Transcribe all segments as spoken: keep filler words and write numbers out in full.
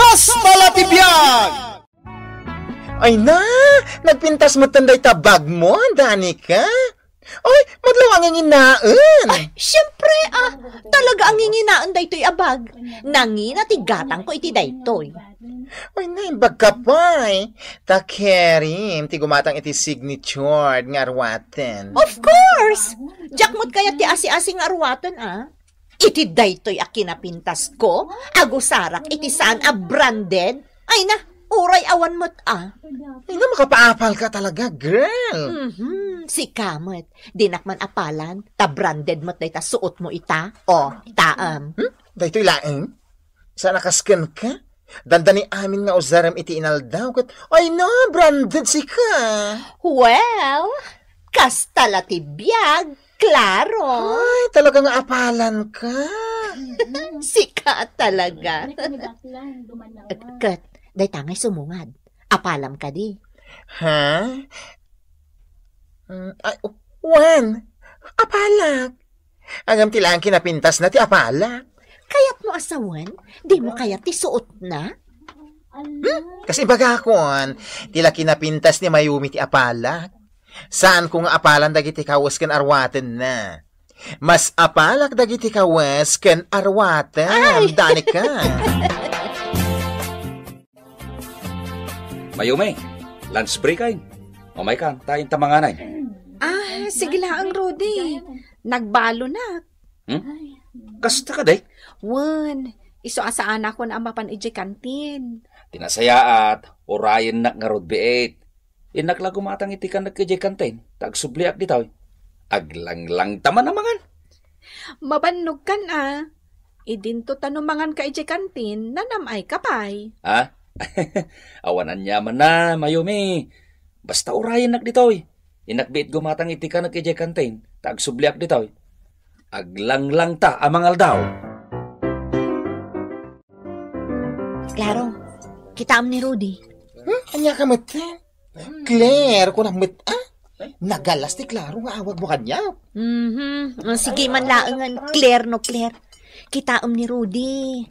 Hasta la ti biag! Ay na, nagpintas metten dayta bag mo, Danica? Ay, madlaw anginginaen. Ay, siyempre, ah, talaga anginginaen daytoy a bag. Nangina ti gatangko iti daytoy. Ay, naimbag ka pay. Ta Kerim, ti gumatang iti signature nga arwaten. Of course! Diak met kayat ti asi-asi nga arwaten, ah. Iti daytoy a kinapintasko, agusarak iti saan a branded. Ay na, uray awan met, ah. Ay na, makapaapal ka talaga, girl. Mhm, sika met. Dinak man apalan, ta branded met dayta suot mo ita. O, taem. Hmm? Daytoy laeng? Saan a kas kenka? Dandani amin nga usarem iti inaldaw ket, ay na, branded sika. Well, kasta la ti biag, klaro. Ay, talaga nga apalan ka. Sika talaga. Ket, dayta ngay sumungad. Apalam kadi. Ha? Mm, ay, wen, apalak. Ngem ti laeng kinapintasna ti apalak. Kayatmo a sawen, dimo kayat ti suotna? Hmm? Kas ibagakon, ti la kinapintas ni Mayumi ti apalak. Saanko nga apalan dagiti kawes ken arwatenna. Mas apalak dagiti kawes ken arwaten, Ay! Danica. Mayumi, lunch break ay. Umayka, ta inta manganay. Ah, sige laeng, Rudy. Nagbalonak. Hmm? Kasta kadi? Wen, isu a saanakon a mapan idiay kantin. Ti nasayaat, urayennak ngarud biit. Innak la gumatang iti kanek idiay kantin, ta agsubliak ditoy. Aglanglang ta man a mangan. Mabannogkan a. Idinto ta no manganka idiay kantin, nanam-ayka pay. Ha? Awan aniamanna, Mayumi. Basta urayennak ditoy. Innak biit gumatang iti kanek idiay kantin, ta agsubliak ditoy. Aglanglang ta a mangaldaw. Klaro, kitaem ni Rudy. Hmm? Ania ka met? Claire, kuna met, ah? Nagalas ti Claro nga awag mo kaniak. Mhm. O, sige man laengen, Claire no Claire. Kitaem ni Rudy.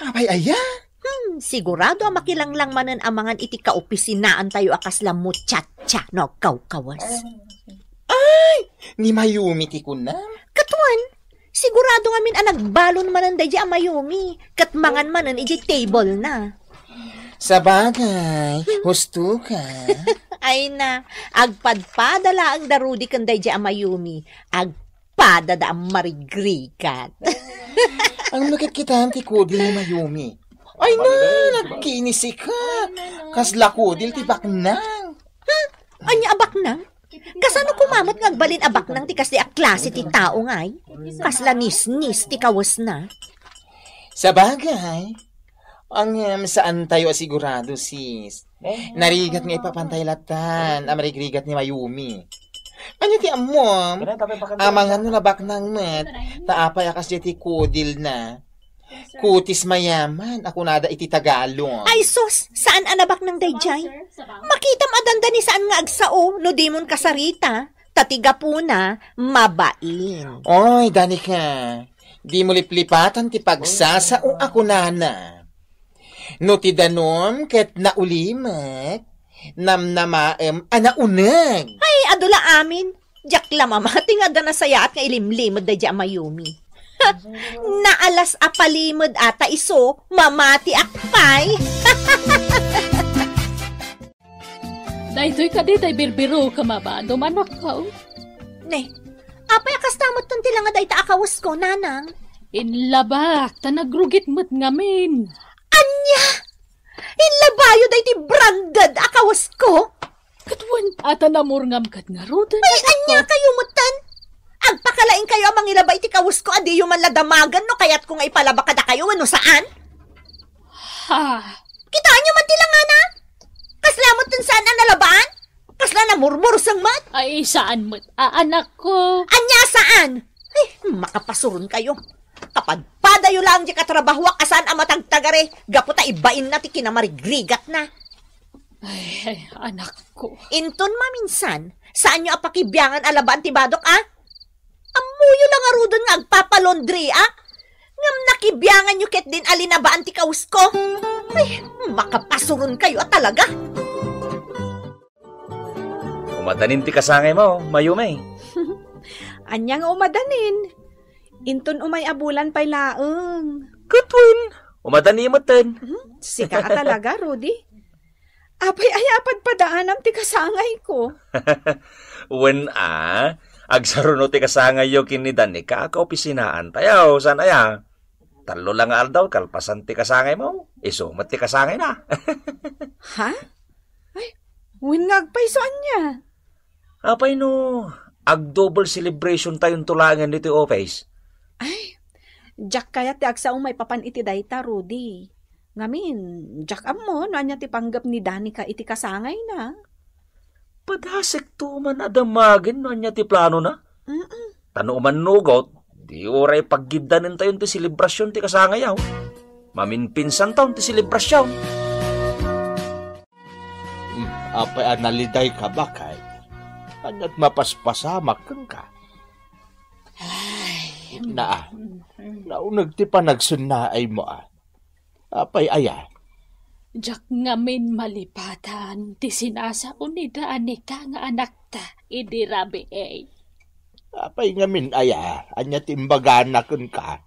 Apay aya? Hmm, sigurado a makilanglang manen a mangan iti kaopisinaantayo a kasla muchacha no agkawkawas. Ay, ni Mayumi ti kunam. Ket wen, sigurado ngamin a nagbalon manen daydiay a Mayumi, ket mangan manen idiay table na. Sabagay, husto ka. Ay na, agpadpada laeng da Rudy ken daydiay a Mayumi. Agpadada a marigrigat. Ang lukit kitam ti kudil ni Mayumi. Ay na, nagkinisika. Kasla kudil ti baknang. Ha? Ania a baknang? Kasano koma met nga agbalin a baknang ti kasdi a klase ti tao ngay? Kasla nisnis ti kawesna. Sabagay, ngem saantayo a sigurado, sis. Narigat nga ipapantay lattan a marigrigat ni Mayumi. Ania ti ammom? Amangan no nabaknang met, ta apay a kasdiay ti kudilna? Kutis mayaman a kunada iti Tagalog. Ay sus, saan a nabaknang daydiay? Makitam a dandani saan nga agsao no dimon kasarita, ta ti gapuna, mabain. Oy, Danica, dimo liplipatan ti pagsasao a kunana. No ti danum ket naulimek, namnamaem a nauneg. Ay, adu la amin. Diak la mamati nga adda nasayaat nga ilimlimed daydiay a Mayumi. Naalas a palimed a ta isu, mamatiak pay. Daytoy kadi tay birbirokem a badom, anakko? Ne, apay a kasta metten ti langa dayta a kawesko, nanang? Inlabak, ta nagrugit met ngamin. Ania? Inlabayo daytoy branded a kawesko? Ket wen, ata namurngam ket ngaruden. Ay, ania kayo metten? Agpakalaing kayo a mangilaba iti kawesko a diyo man la damagen no kayatko nga ipalaba kadakayo wenno saan? Ha? Kitaenyo man ti langana? Kasla metten saan a nalabaan? Kasla namurmurseng met? Ay, saan met a, anakko? Ania saan? Ay, makapasuron kayo. Kapadpadayo laeng di katrabahoak a saan a matagtagari gapu ta ibainna ti kinamarigrigatna. Ay, ay, anakko. Inton maminsan, saanyo a pakibiangan a labaan ti badok, a? Ammoyo la ngaruden nga agpapalaundry, a? Ngem nakibianganyo ketdin a linabaan ti kawusko. Ay, makapasuronkayo a talaga. Umadanin ti kasangaymo, Mayumi. Ania nga umadanin? Inton umay a bulan pay laeng. Ket wen, umadani metten. Hmm, sika a talaga, Rudy. Apay aya a padpadaanam ti kasangayko? Wen a, agsaruno ti kasangayyo ken ni Danica a kaopisinaantayo, saan aya? Tallo la nga aldaw kalpasan ti kasangaymo, isu met ti kasangayna. Ha? Ay, wen nga agpayso ania? Apay no, ag-double celebration tayonto laengen ditoy office? Ay, diak kayat ti agsao maipapan iti dayta, Rudy. Ngamin, diak ammo no ania ti panggep ni Danica iti kasangayna. Padasekto man a damagen no ania ti planona. Mm-mm. Ta no umannugot, di uray paggiddanentayon ti selebrasion ti kasangayyo. Maminpinsanton ti selebrasion. Hmm, apay a nalidayka, bakay? Ania't mapaspasamak kenka? Ay. Naa, nauneg ti panagsennaaymo a. Apay aya? Diak ngamin malipatan ti sinasao ni Danica nga anakta idi rabii. Apay ngamin aya? Ania ti imbagana kenka?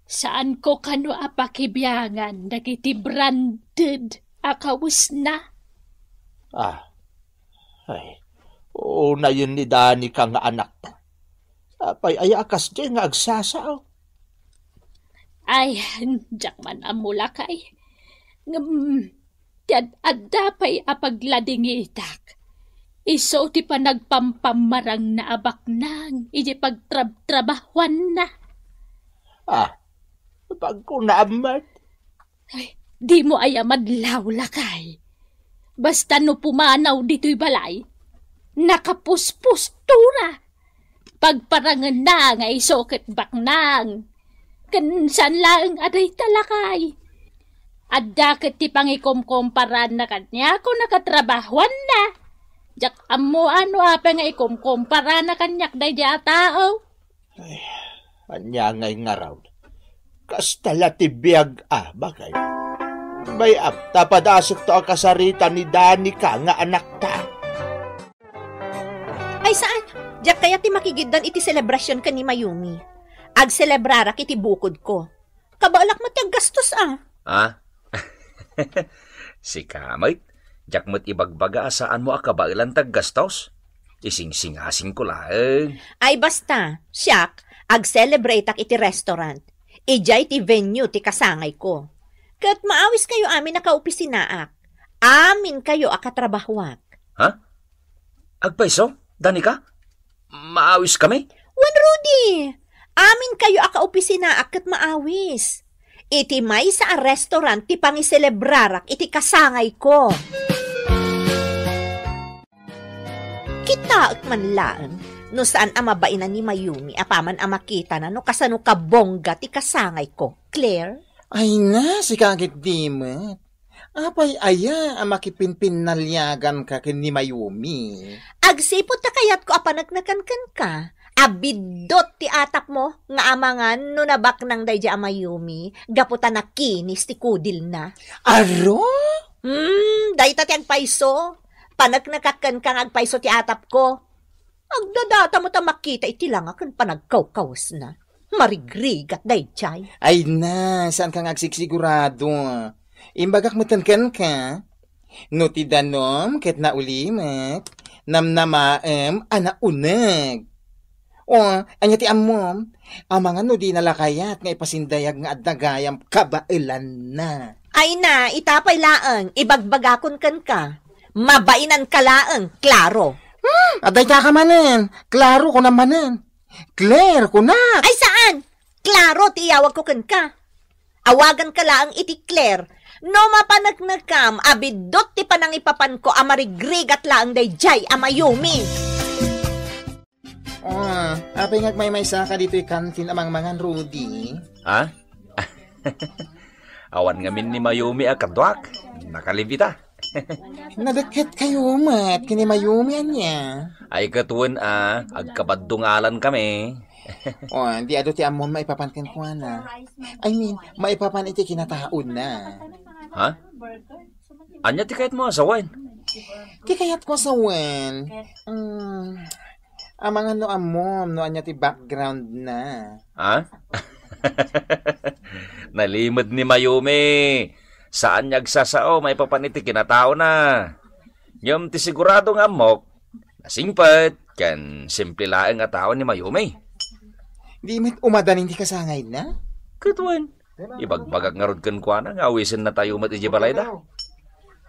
Saanko kano a pakibiangan dagiti branded a kawesna. Ah, ay, unayen ni Danica nga anakta. Apay aya a kasdiay nga agsasao? Ay, diak man ammo, lakay. Ngem, ti ad-adda pay a pagladingitak, isu ti panagpampammarangna a baknang iti pagtrabtrabahuanna. Ah, pagkunaam met. Ay, dimo aya madlaw, lakay. Basta no pumanaw ditoy balay, nakapuspostura. Pagparangenna nga isu ket baknang. Ken saan laeng a dayta, lakay. Adda ket ti pangikomkomparanna kaniak no katrabahuanna. Diak ammo no apay nga ikomkomparana kaniak daydiay a tao. Ay, ania ngay ngarud? Kasta la ti biag a, bakay. May apta padasekto a kasarita ni Danica nga anakta. Ay, saan? Diak kayat ti makigiddan iti selebrasion ken ni Mayumi. Agselebrarak iti bukodko. Kabaelak met ti aggastos a. Ah? Sika met, diak met ibagbaga a saanmo a kabaelan ti aggastos. Isingsingasingko laeng. Ay, basta, siak, agselebrateak iti restaurant. Idiay ti venue ti kasangayko. Ket maawiskayo amin a kaopisinaak. Aminkayo a katrabahuak. Ha? Agpayso, Danica? Maawiskami? Wen, Rudy, aminkayo a kaopisinaak ket maawis. Iti maysa a restaurant ti pangiselebrarak iti kasangayko. Kitaek man laeng no saan a mabainan ni Mayumi apaman a makitana no kasano kabongga ti kasangayko, Claire. Ay na, sika ketdi met. Apay aya a makipinpinnaliaganka ken ni Mayumi? Agsipud ta kayatko a paneknekan kenka, a biddut ti atapmo nga amangan no nabaknang daydiay a Mayumi gapu ta nakinis ti kudilna. Aro? Hmm, dayta ti agpayso. Paneknekak kenka nga agpayso ti atapko. Agdadata met a makita iti langa ken panagkawkawesna. Marigrigat daydiay. Ay na, saanka nga agsigsigurado. Imbagak metten kenka, no ti danum ket naulimek, namnamaem a nauneg. O, ania ti ammom? Amangan no dina la kayat nga ipasindayag nga adda gayam kabaelanna. Ay na, ita pay laeng, ibagbagakon kenka. Mabainanka laeng, klaro. Hmm, adda ita ka manen. Klaro ko na manen. Claire, kunak! Ay, saan? Claro ti iyawagko kenka. Awaganka laeng iti Claire. No mapaneknekam a biddut ti panangipapanko a marigrigat laeng daydiay a Mayumi. Ah, apay nga agmaymaysaka ditoy kantin a mangmangan, Rudy? Ha? Awan ngamin ni Mayumi a kaduak. Nakalibita. Nadakket kayo met ken ni Mayumi ania? Ay, ket wen a, agkabaddungalan kami. O, di adu ti ammom maipapan kenkuana. I mean, maipapan iti kinataona. Ha? Ania ti kayatmo a sawen? Ti kayatko a sawen, mm, amangan no ammom no ania ti background na. Ha? Nalimed ni Mayumi. Saan nga agsasao maipapan iti kinataona. Ngem ti sigurado nga ammok, nasingpet ken simple laeng a tao ni Mayumi. Di met umadanin ti kasangayna? Ket wen, ibagbagak ngarud kenkuana nga awisenna tayo met idiay balayda.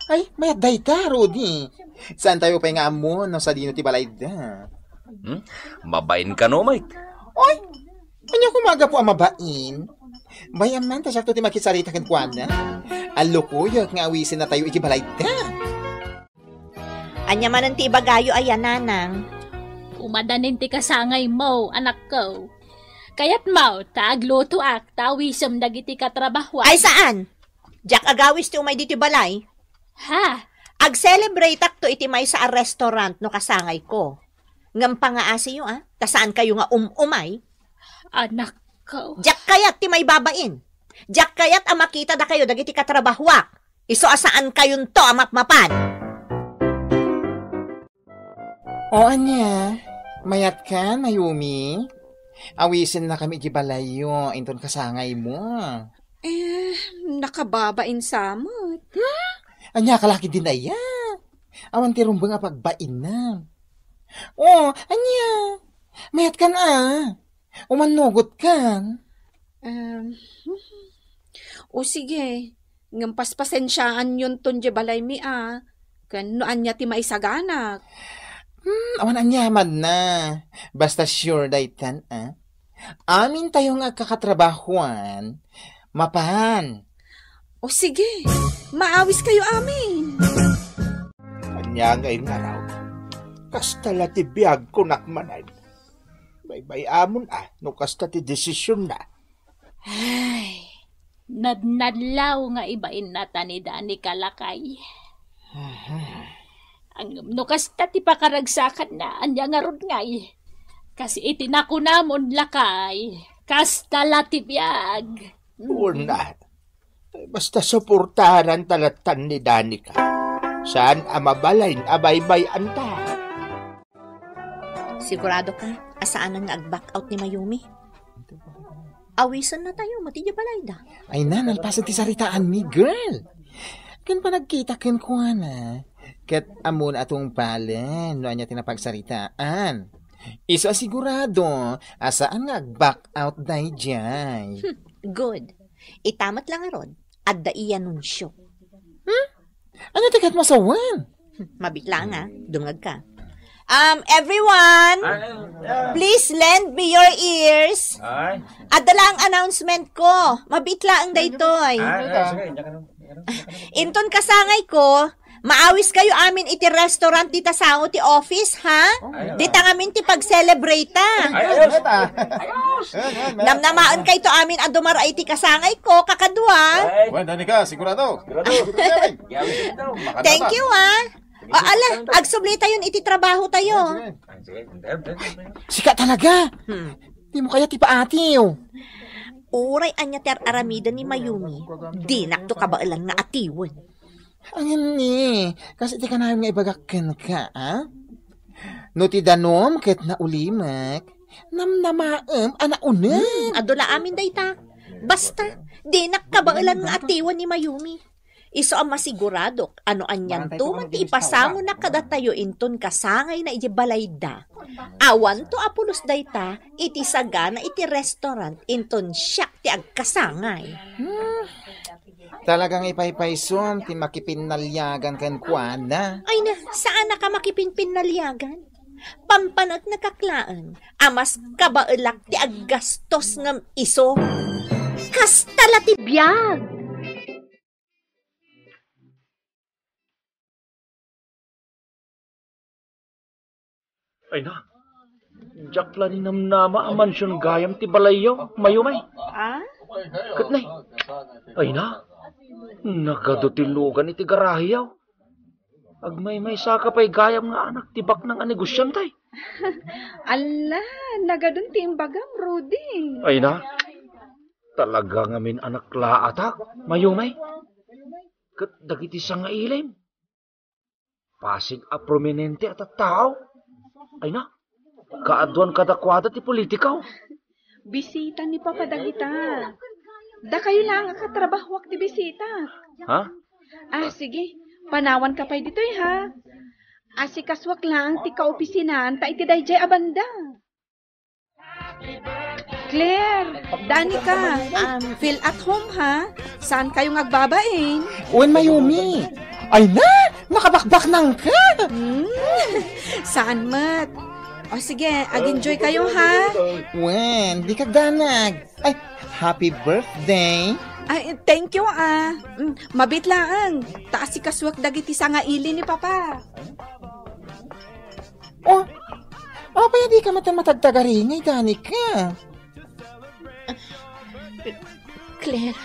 Ay, mayat dayta, Rudy. Saan tayo pay nga ammo no sadino ti balayda? Hmm? Mabain kano, Mike? Oy, ania koma gapu a mabain? Bay-am man ta siakto ti makisarita kenkuana. Allukuyek nga awisenna tayo iti balayda. Ania manen ti ibagayo aya, nanang? Umadanin ti kasangaymo, anakko. Kayatmo ta aglutoak ta awisem dagiti katrabahoan? Ay, saan? Diak agawis ti umay ditoy balay. Ha? Ag-celebrateakto iti maysa a restaurant no kasangayko. Ngem pangaasiyo, a, ta saan kayo nga um-umay. Anakko. Diak kayat ti maibabain. Diak kayat a makita dakayo dagiti katrabahoak. Isu a saan kayonto a mapmapan. O ania, mayatkan, Mayumi? Awisennakami iti balayyo, inton kasangaymo. Eh, nakababain sa met. Hmm? Ania ka la ket dinaya? Awan ti rumbeng a pagbainam. O, ania? Mayatkan a. Umannugotkan. Em, o sige, ngem paspasensiaanyonton diay balaymi a, ken no ania ti maisaganak. Hmm, awan aniamanna. Basta sure daytan, a. Amintayo nga agkakatrabahoan, mapan. O sige, maawiskayo amin. Ania nga inaraw? Kasta la ti biag kunak manen. Baybay-amon a no kasta ti desisionna. Ay, nadnadlaw nga ibainna ta ni Danica, lakay. Ngem no kasta ti pakaragsakanna, ania ngarud ngay? Kas iti nakunamon, lakay, kasta la ti biag. Una, basta suportaran ta lattan ni Danica. Saan a mabalin a baybay-anta. Sigurado ka a saanen nga ag-back out ni Mayumi? Awisenna tayo met idiay balayda. Ay na, nalpasen ti saritaanmi, girl. Ken panagkita kenkuana, ket ammona a tungpalen no ania ti napagsaritaan. Isu a sigurado a saan nga ag-back out daydiay. Hmm, good. Ita met la ngarud, adda i-anunsio. Hmm? Ania ti kayatmo a sawen? Hmm, mabitla nga, dungag ka. Um, everyone, please lend me your ears. Ay. Adda la ang announcement ko. Mabiit laeng daytoy. Ay, ay, sige, diyan ka na. Inton kasangayko, maawis kayo amin iti restaurant dita sao ti office, ha? Ay, ay. Dita ngamin ti pag-celebrate, ha? Ay, ayos. Ayos. Namnamaen kayto amin a dumar-ay ti kasangayko, kakadua. Ay. Wen, Danica, sigurado. Sigurado. Sigurado. Thank you, ha. O, ala, agsubli tayon iti trabaho tayo. Sige, sige. Sika talaga. Hmm. Dimo kayat ipaatiw. Uray ania ti ar-aramiden ni Mayumi, dinakto kabaelan nga atiwen. Angenni, kas iti kanayon nga ibagak kenka, a? No ti danum ket naulimek, namnamaem a naunem. Hmm, adu la amin dayta. Basta, dinak kabaelan nga atiwen ni Mayumi. Isu a masiguradok a no anianto man ti ipasamonak kadatayo inton kasangayna idiay balayda, awanto a pulos dayta iti sagana iti restaurant inton siak ti agkasangay. Hmm. Talagang ipaypaysom ti makipinnaliagan kenkuana. Ay na, saannak a makipinpinnaliagan. Pampaneknekak laeng a mas kabaelak ti aggastos ngem isu. Kasta la ti biag! Ay na, diak la ni namnama a mansion gayam ti balayyo, Mayumi. Ah? Ket nay, ay na, nagadu ti lugan iti garaheyo. Agmaymaysaka pay gayam nga anak ti baknang a negosiante. Alla, nagadun ti imbagam, Rudy. Ay na, talaga ngamin a naklaatak, Mayumi. Ket dagiti sangailim, pasig a prominente a tattao. Ay na, kaaduan kadakuada ti politiko. Bisita ni Papa dagita. Dakayo laeng a katrabahoak ti bisita. Ha? Ah, sige. Panawanka pay ditoy, ha? Asikasuak laeng ti kaopisinaan ta iti daydiay a banda. Claire, Danica, um, feel at home, ha? Saan kayo nga agbabain? Wen, Mayumi. Ay na, nakabakbaknangka. Hmm, saan met? O sige, ag-enjoy kayo, ha? Wen, di kagdanag. Ay, happy birthday. Ay, thank you, ah. Mm, mabit laeng. Ta asikasuak dagiti sangaili ni Papa. Oh, apay a dika met matagtagaringay, Danica? Claire,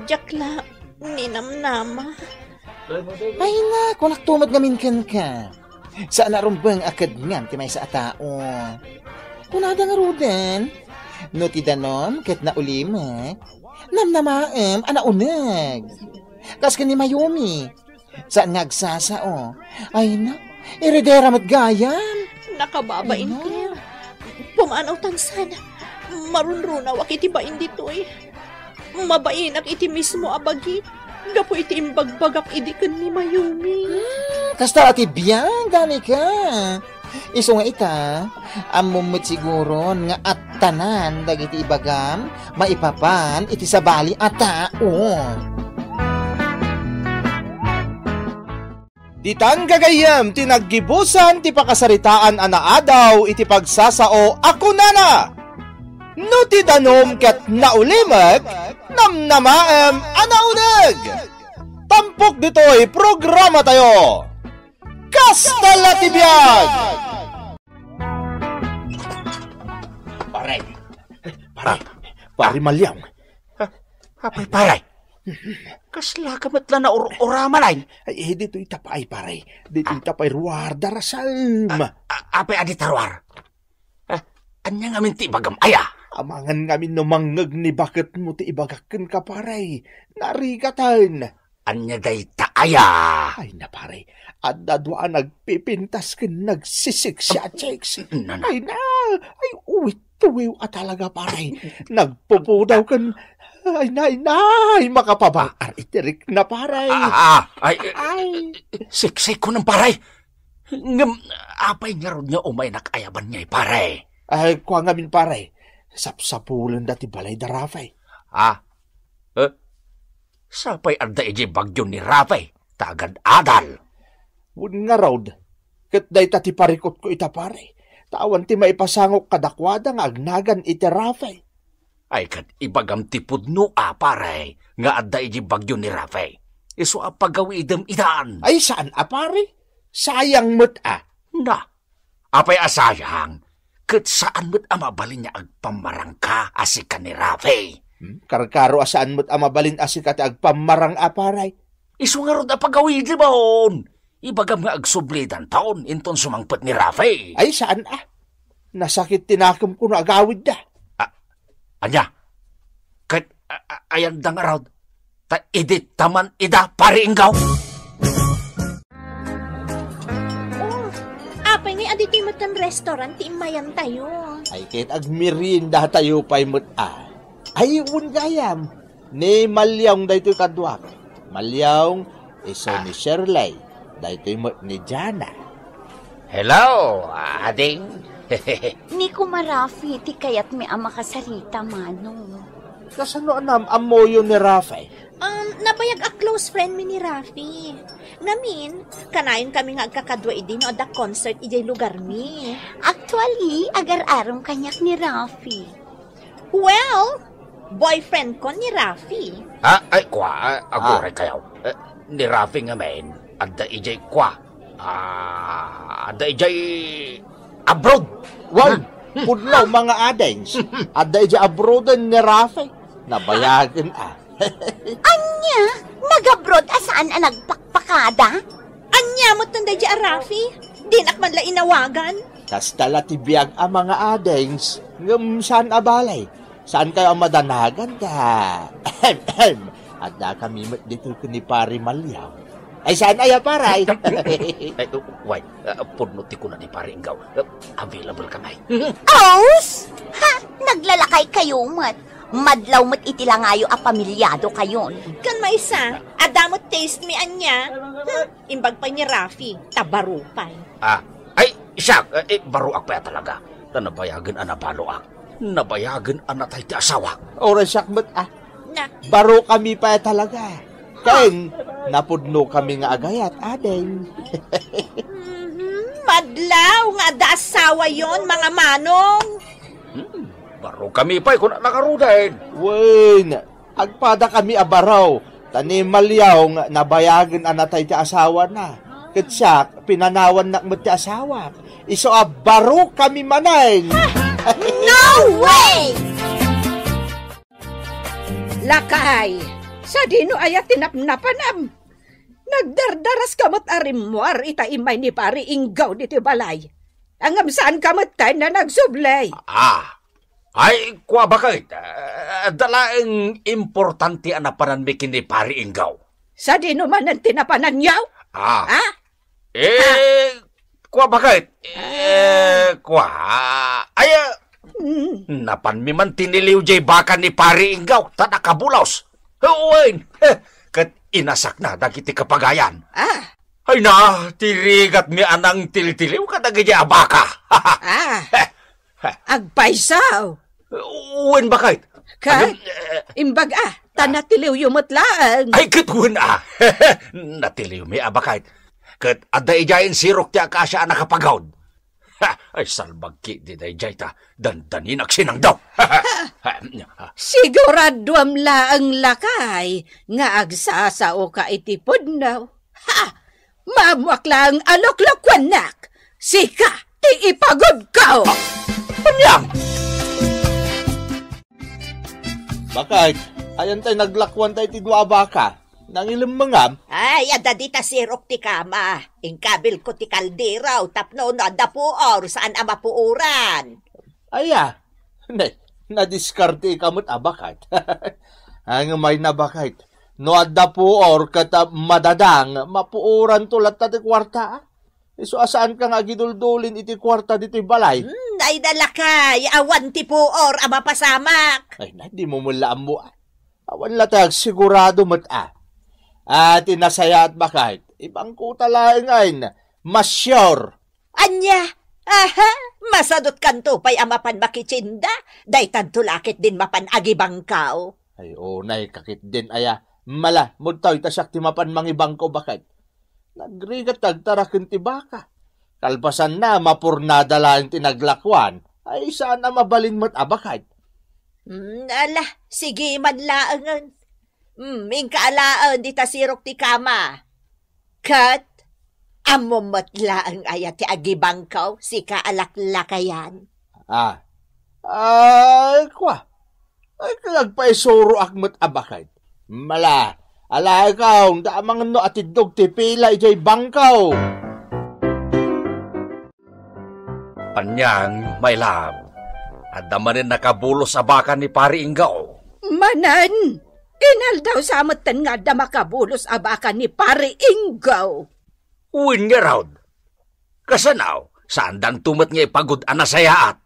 diak la ninamnama. Ay na, kunakto met ngamin kenka. Saan a rumbeng a kedngam ti maysa a tao. Kunada ngaruden, no ti danom ket naulimek, namnamaem a nauneg. Kas ken ni Mayumi, saan nga agsasao. Ay na, heredera met gayam. Nakababain, Claire. Pumanaw tan saan. Marunrunawak iti bain ditoy. Mabainak iti mismo a bagi. Gapu iti imbagbagak idi ken ni Mayumi. Hmm, kasta la ti biag, Danica. Isu nga ita, ammom met siguron nga attanan dagiti ibagam maipapan iti sabali a tao. Ditan gagayyem ti naggibusan ti pakasaritaan a naadaw iti pagsasao a kunana, "No ti danom ket naulimek, namnamaem a nauneg." Tampok ditoy programa tayo. Kasta la ti biag! Pare. Pare. Ah. Pare Maliang. Ah, apay, pare? Kasla ka met la naur-uraman, ay? Ay, eh, ditoy ta pay, pare. Ditoy ta pay ruar darasem. Ah, ah, apay a di ta ruar? Ah, ania ngamin ti ibagam, aya? Amangan ngamin no mangngeg ni baketmo ti ibagak kenka, pare. Narigatan. Ania dayta aya? Ay na, pare, adda dua a nagpipintas ken nagsisiksi a chicks. Ay na, ay, uwit-uwiw a talaga, pare. Nagpupudaw ken, ay na, ay na, ay, makapabaar iti rikna, pare. Ah, ah, ay, ay, siksi kunam, pare. Ngem, apay ngarud nga umaynak ayaban ngay, pare? Ay, kua ngamin, pare. Sapsapulenda ti balay da Rafe. Ah, eh? Sapay adda idiay bagyo ni Rafe, ta agad-adal. Wen ngarud, ket dayta ti parikutko ita, pare. Ta awan ti maipasangok kadakuada nga agnagan iti Rafe. Ay, ket ibagam ti pudno a, pare, nga adda idiay bagyo ni Rafe. Isu a pagawidem idan. Ay, saan a, pare? Sayang met a. Na, apay a sayang, ket saan met a mabalin nga agpammarangka a sika ni Rafe. Hmm? Karkaro a saan met a mabalin a sika ti agpammarang a, pare. Isu ngarud a pagawidem. Ibagam nga agsublidanton inton sumangpet ni Rafe. Ay, saan a? Nasakit ti nakemko no agawidda. Ah, ania? Ket, a-, a-, ayanda ngarud? Ta idi ta man ida, pare Inggaw. Oh, apay ngay a ditoy met ken restaurant ti immayantayo? Ay, ket agmeriendatayo pay met a. Ay, wen gayam. Ni Malyong daytoy kaduak. Malyong, isu ni Shirley. Daytoy met ni Jana. Hello, ading. Ni Kuma Rafi ti kayatmi a makasarita, Manong. Kasano a naam-ammoyo ni Rafi? Um, nabayag a close friend mi ni Rafi. Ngamin, kanayon kami nga agkakadua idi no adda concert idiay lugar mi. Actually, agar-arom kaniak ni Rafi. Well, boyfriend ko ni Rafi. Ah, ay, kua, ah, aguray kayo. Eh, ni Rafi ngamin, adda ijay kua. Ah, adda ijay abroad. Wow, pudno, mga adings. Adda ijay abroad ni Rafi. Nabayagen, ah. Ania? Nagabroad a saan a nagpakpakada? Ania met daydiay a Rafi? Dinak man la inawagan. Kasta la ti biag a mga adings, ngem saan a balay. Saankayo a madanagan ta. Ahem, ahem. Addakami met ditoy ken ni Pare Maliaw. Ay, saan aya, pare? Ay, way, ah, pudno ti kuna ni Pare Inggaw. Ah, available ka, may. Aus! Ha! Naglalakay kayo met. Madlaw met iti langayo a pamilyado kayon. Kan maysa, adda met taste mi ania. Hmm, imbag pay ni Rafi, ta baro pay. Ah, ay, siak, eh, eh, baroak pay a talaga. Ta nabayagen a nabaloak. Nabayagen a natay ti asawak. Oray siak met, ah. Na. Barokami pay a talaga. Ken, napudnokami nga agayat, ading. Mhm, madlaw nga adda asawayon, mga manong. Hmm, barokami pay, kuna nakarudet. Wen, agpadakami a baro. Ta ni Maliaw nga nabayagen a natay ti asawana. Ket siak, pinanawannak met ti asawak. Isu a barokami manen. No way! Lakay, sadino aya ti napnapanam? Nagdardaras ka met a rimmuar ita immay ni Pari Inggaw ditoy balay. Ngem saan ka met ten a nagsubli? Ah, ay, kua baket, ah, adda laeng importante a napananmi ken ni Pari Inggaw. Sadino manen ti napananyo? Ah. Ha? Eh, kua baket? Eh, kua. Ay, ah, Mm. napanmi man tiniliw jay baka ni Pari Inggaw, ta nakabulos. Wen, ket inasakna dagiti kapagayan. Ah. Ay na, ti rigatmi a nangtiltiliw kadagiti a baka. Ah. Agpayso. Wen, baket. Ket, agem-, eh, imbag a, ta ah. natiliwyo met laeng. Ay, ket wen a. Natiliwmi a, baket. Ket adda idiayen sirok ti akasia a nakapagawd. Ha, ay, salbag ketdi daydiay ta dandaninak sinangdaw. Siguraduam laeng, lakay, nga agsasaoka iti pudno. Ha! Maammoak laeng a luklukuennak. Sika ti ipagudko. Anian? Baket, ayan tay naglakuan tay ti dua a baka. Nangilemmengam? Ay, adda dita sirok ti kama. Inkabilko ti kaldero tapno no adda puor, saan a mapuoran. Aya, ne, nadiskarteka met a, baket. Ay, ngem ay na, baket. No adda puor ket, ah, madadang, mapuoranto latta ti kuarta, ah. Isu a saanka nga agiduldulin iti kuarta ditoy balay. Hmm, ay na, lakay, awan ti puor a mapasamak. Ay na, dimo met la ammo, ah. Awan latta ti agsigurado met, ah. Ah, ti nasayaat, baket. Ibangkota laeng, ay na. Masyur. Ania? Aha, masadutkanto pay a mapan makitsinda, daytanto la ketdin mapan agibangkaw. Ay, unay, kaketdin aya. Mala, mudtoy ta siak ti mapan mangibangkaw, baket. Nagrigat ti agtaraken ti baka. Kalpasanna, mapurnada laeng ti naglakuan. Ay, saan a mabalin met a, baket. Hmm, ala, sige man laengen. Hmm, inka alaen dita sirok ti kama. Ket, ammom met laeng aya ti agibangkaw, sika a laklakayan? Ah. Ay, kua. Ay, agpaisuroak met a, baket. Mala, alaekaw, da amangan no atiddog ti pila idiay bangkaw. Paniang, my love, adda manen nakabulos a baka ni Pari Inggaw. Manen, inaldaw sa metten nga adda makabulos a baka ni Pari Inggaw. Wen ngarud, kasano, saandanto met nga ipagud a nasayaat?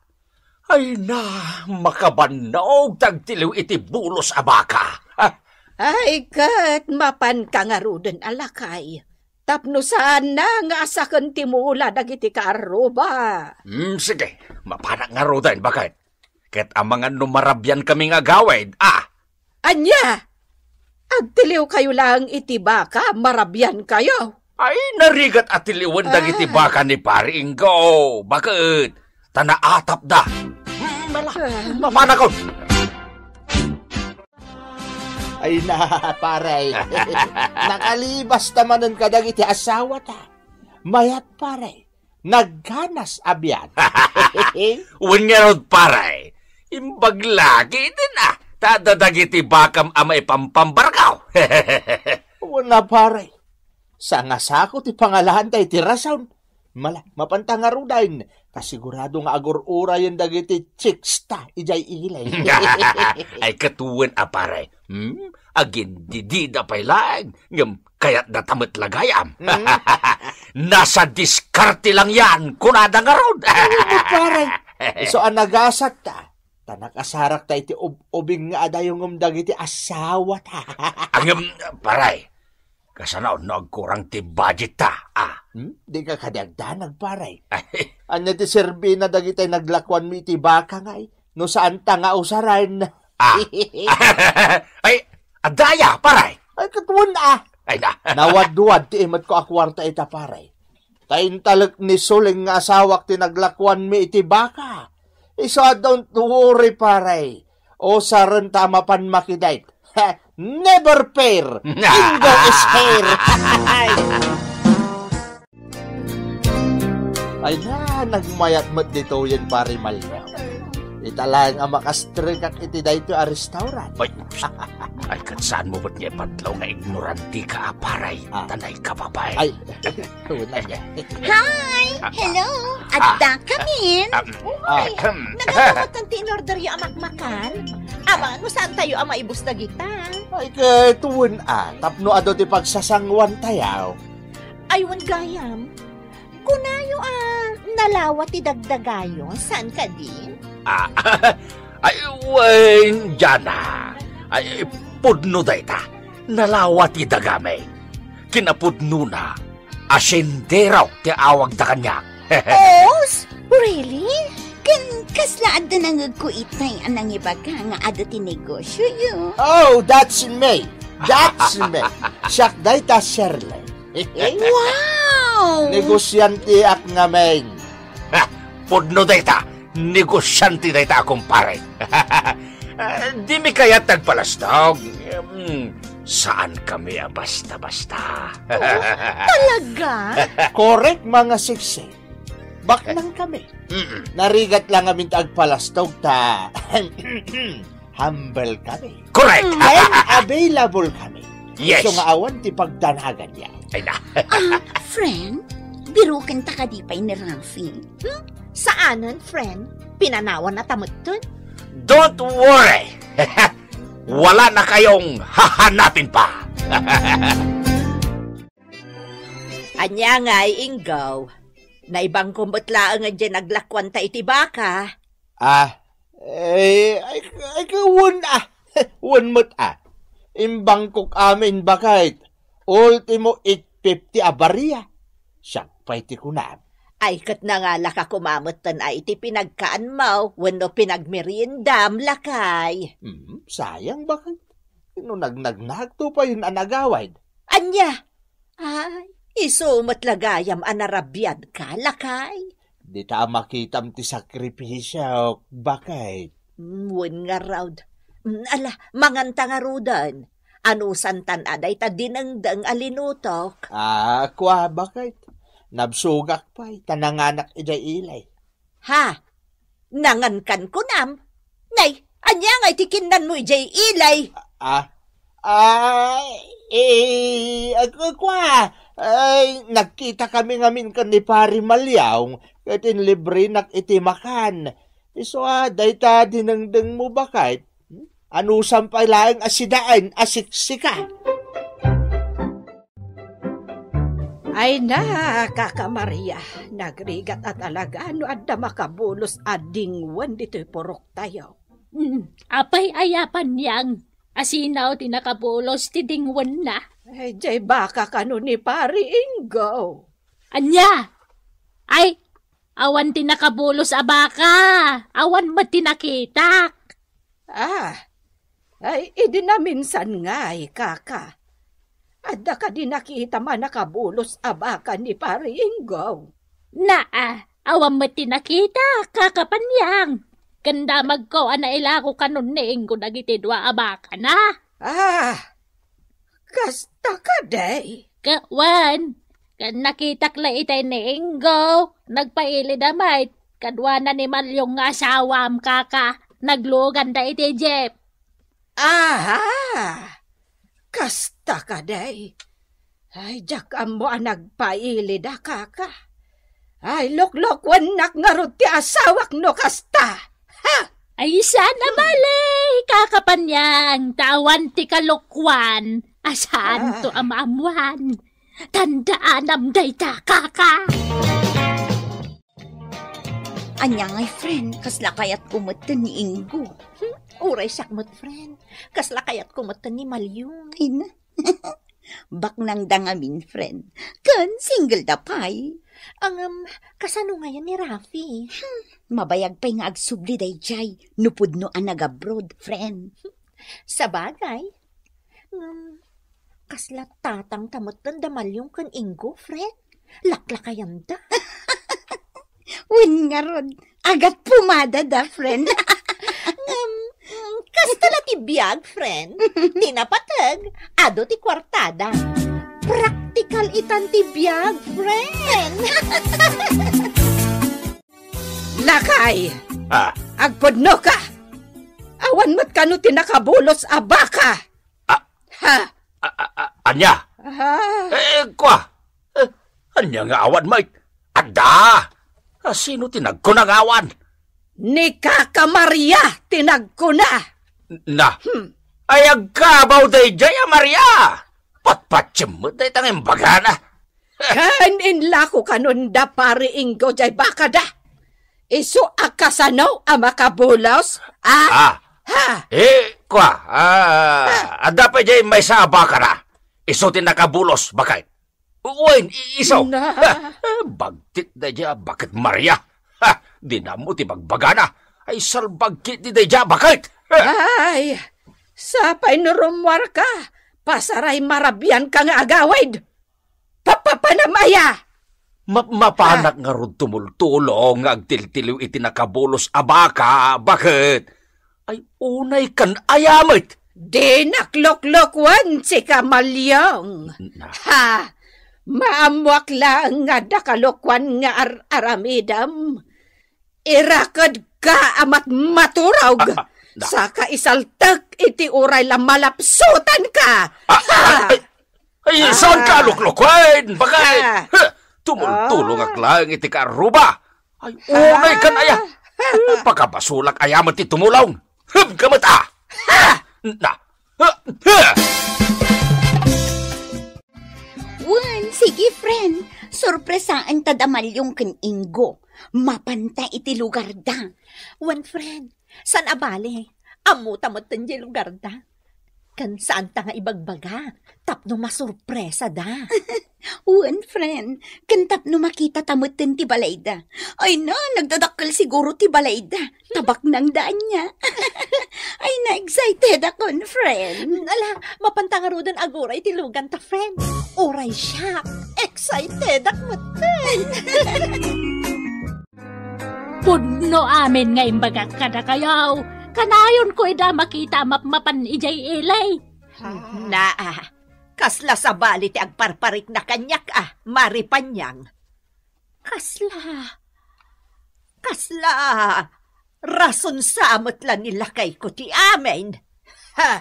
Ay na, makabannog ti agtiliw iti bulos a baka. Ah. Ay, ket mapanka ngaruden a lakay. Tapno saanna nga asaken ti mula dagiti kaarruba. Hmm, sige, mapanak ngaruden, baket. Ket amangan no marabiankami nga agawid, ah. Ania? Agtiliwkayo laeng iti baka, marabiankayo. Ay, narigat a tiliwen dagiti Ah. baka ni Pari Inggo, baket ta naatapda. Hmm, mala, Ah. mapanakon. Ay na, pare. Nakalibas ta manen kadagiti asawata. Mayat, pare. Nagganas a biag. Wen ngarud, pare. Imbag la ketdin, ah. Ta adda dagiti bakam a maipampambarkaw. Wen a, pare. Sangasako ti pangalaanta iti rason. Mala, mapanta ngaruden, ta sigurado nga agur-urayen dagiti chicks ta idiay ilay. Ay, ket wen a, pare. Hmm? Agindidida pay laeng, ngem kayatda ta met la gayam. Hmm? Nasa diskarte lang yan, kunada ngarud. Ay, pare. Isu a nagasat ta. Ta nakasarak ta iti ub-, ubing nga adayongem dagiti asawata. Ngem, pare, kasano no agkurang ti budget ta, a? Hmm? Di ka kadi agdanag, pare. Ania ti serbina dagiti naglakuanmi iti baka ngay, no saan ta nga usaren? A. Ay, adda aya, pare. Ay, ket wen a. Ay, na. Nawadwad ti imetko a kuarta ita, pare. Ta intalek ni Suling nga asawak ti naglakuanmi iti baka. Isu a don't worry, pare. Usaren ta a mapan makidait. Never fair. Ingo is fair. Ay. Ay na, nagmayat met ditoyen, pare Malyong. Ita laeng a makastrikak iti daytoy a restaurant. Ay, ay, ket saan mo met nga ipadlaw nga ignoranti ka, a, pare? A. Tanay ka, babae. Ay, una niya. Hi! Ah, hello! Ah, Adda kamin! Ah, uy, ah, nagawatan ti inorderyo a makmakan? Ama, no saan tayo a maibus dagita? Ay, ket wen a, tapno adu ti pagsasanguan tayo. Ay, wen gayam. Kunayo a nalawa ti dagdagayo, saan kadi? Ah, ay, wen, Jana. Ay, pudno dayta. Nalawa ti dagami. Kinapudnona, asendero ti awagda kaniak. Os? Really? Ken kasla adda nangegko itay a nangibaga nga adda ti negosioyo? Oh, that's me. That's me. Siak dayta, Shirley. Wow! Negosianteak ngamin. Ha, pudno dayta. Negosiante dayta a kumpare. Ah, dimi kayat agpalastog. Hmm, saan kami a basta-basta. Oh, talaga? Korek, mga siksi. Baknang kami. Mm-mm. Narigat lang amin ta agpalastog ta humble kami. Correct. Ken available kami. Yes. Isu nga awan ti pagdanagan niya. Ay na. Ah, friend, birukenta kadi pay ni Rafi? Hmm? Saanen, friend. Pinanawan na ta metten. Don't worry. Wala na kayong hahanapin pa. Ania ngay, Inggaw? Naibangko met laeng diay naglakuanta iti baka. Ah, eh, ay, ay, wen, ah, wen met, ah. Imbangkok amin, baket. Ultimo, eight fifty a baria. Siak pay ti kunam. Ay, ket nangalaka koma metten a iti pinagkaanmo wenno pinagmeriendam, lakay. Hmm, sayang, baket. No nagnagnagto pay a nagawid. Ania? Ay, isu met la gayam a narabiadka, lakay. Dita a makitam ti sakripisiok, baket. Mm, wen ngarud. Mm, ala, manganta ngaruden. Anusantan a dayta dinengdeng a linutok. Ah, kua, baket. Nabsogak pay, ta nanganak idiay ilay. Ha? Nangankan kunam? Nay, ania ngay ti kinnanmo idiay ilay? Ah, ah, eh, ag-, kua, ay, nagkita kami ngamin ken ni Pari Malyong, ket inlibrenak iti makan. Isu a, dayta dinengdengmo, baket. Anusam pay laeng a sidaen a siksika. Ay na, Kaka Maria, nagrigat a talaga no adda makabulos a dingwen ditoy puroktayo. Mm, apay aya, Panyang? Asino ti nakabulos ti dingwenna? Ay, diay baka kano ni Pari Inggo. Ania? Ay, awan ti nakabulos a baka. Awan met ti nakitak. Ah, ay, idi naminsan ngay, Kaka. Adda kadi nakitam a nakabulos a baka ni Pari Inggo? Naa, awan met ti nakitak, Kaka Panyang. Ken damagko a nailako kanon ni Inggo dagiti dua a bakana. Ah, kasta kadi? Ka-, wen, ken nakitak la itay ni Inggo, nagpailida met, kaduana ni Malyong nga asawam, Kaka, nagluganda iti jeep. Aha! Kasta kadi? Ay, diak ammo a nagpailida, Kaka. Ay, loklokuennak ngarud ti asawak no kasta. Ha? Ay, saan a bale, Kaka Panyang, ta awan ti kalokuan a saanto a maammuan. Tandaanam dayta, Kaka. Ania ngay, friend, kasla kayatko metten ni Ingo. Hmm, uray siak met, friend. Kasla kayatko metten ni Malyong. Ay na. Baknangda ngamin, friend. Ken singleda pay. Ngem, kasano ngayen ni Rafi? Hmm, mabayag pay nga agsubli daydiay no pudno a nag-abroad, friend. Sabagay. Ngem, kasla tatangta metten da Malyong ken Ingo, friend? Laklakayanda. Wen ngarud, agat pumadada, friend. Ngem, mm, kasta la ti biag, friend. Ti napateg, adu ti kuartada. Praktikal itan ti biag, friend. Lakay! Ah. Agpudnoka! Awan met kano ti nakabulos a baka! Ah. Ha? A-, a-, a-, ania? Ah. Eh, kua? Eh, ania nga awan, Mike? Adda! Ah, sino ti nagkuna nga awan? Ni Kaka Maria ti nagkuna. Na? Hmm. Ay, agkabaw daydiay a Maria! Patpatiem met dayta nga imbagana. Ken inlako kanon da Pari Ingo jay bakada. Isu a kasano a makabulos? Ah? Ah. Ha? Eh, kua, ah, adda pay jay maysa a bakada. Isu ti nakabulos, baket. Wen, i-, isu. Na. Ha, bagtit daydiay a baket Maria. Ha, dina ammo ti bagbagana. Ay, salbagkit ti daydiay a baket. Ha. Ay, sapay no rummuarka, pasaray marabianka nga agawid. Papapanam aya? Ma-, mapanak ngarud tumultulo nga agtiltiliw iti nakabulos a baka, baket? Ay, unay ken aya met? Dinak loklokuan, sika Malyong. Na. Ha? Maammoak laeng nga adda kalokuan nga ar-aramidem. Irakedka a matmaturog, ah, ah, na. Saka isaltek iti uray la malapsutanka. Ah, ha? Ay, ay, ay, saan ka, ah, luklukwen, baket? Ah. Ha, tumultulongak, ah, laeng iti kaarruba. Ay, ah, unay ken aya. Pakabasolak aya met ti tumulong. Hem ka met, ah. Ha? Na. Ha? Ha? Wen, sige, friend. Sorpresaenta da Malyong ken Ingo. Mapanta iti lugarda. Wen, friend. Saan a bale, ammota metten diay lugarda. Ken saanta nga ibagbaga tapno masurpresada. Wen, friend, ken tapno makitata metten ti balayda. Ay na, nagdadakkel siguro ti balayda. Tabaknangda ania. Ay na, excited akon, friend. Ala, mapanta ngaruden agura iti luganta, friend. Uray siak, excited ak metten. Pudno amin nga imbagak kadakayo, kanayonko ida makita a mapmapan idiay ili. Naa, kasla sabali ti agparparikna kaniak a, Mari Panyang. Kasla, kasla rason sa met la ni lakayko ti amin. Ha?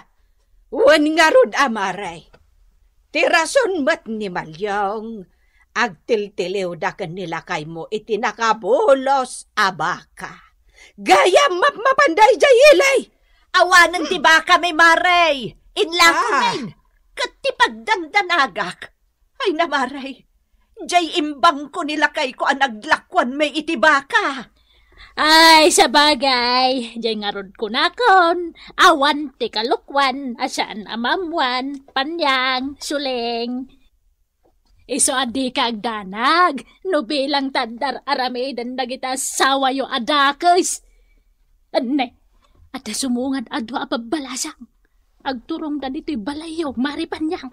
Wen ngarud a, Mari. Ti rason met ni Malyong, agtiltiliwda ken ni lakaymo iti nakabulos a baka. Gayam mapmapanda idiay ili! Awanen ti bakami, Mari. Inlakomin. Ah. Ket ti pagdandanagak. Ay na, Mari. Jay imbangko ni lakayko a naglakuanmi iti baka. Ay, sabagay, jay ngarud kunakon, awan ti kalokuan a saan a maammuan, Panyang, Suling. Isu a dika agdanag, no bilang ta adda ar-aramiden dagiti assawayo a dakes. Anne, adda sumungad a dua a babbalasang. Agturongda ditoy balayyo, Mari Panyang.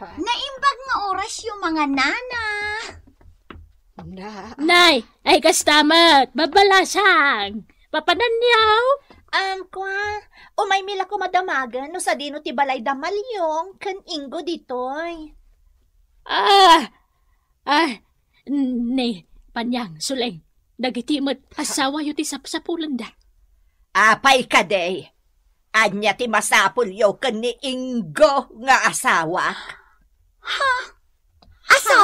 Naimbag nga orasyo, manganana. Na. Nay, ay kasta met, babbalasang. Papananyo? Am, kua, umaymi la koma damagen no sadino ti balay da Malyong ken Ingo ditoy. Ah, ah, ni Panyang, Suling, dagiti met assawayo ti sapsapulenda. Apay kadi? Ania ti masapulyo ken ni Ingo nga asawak? Ha? Asawa?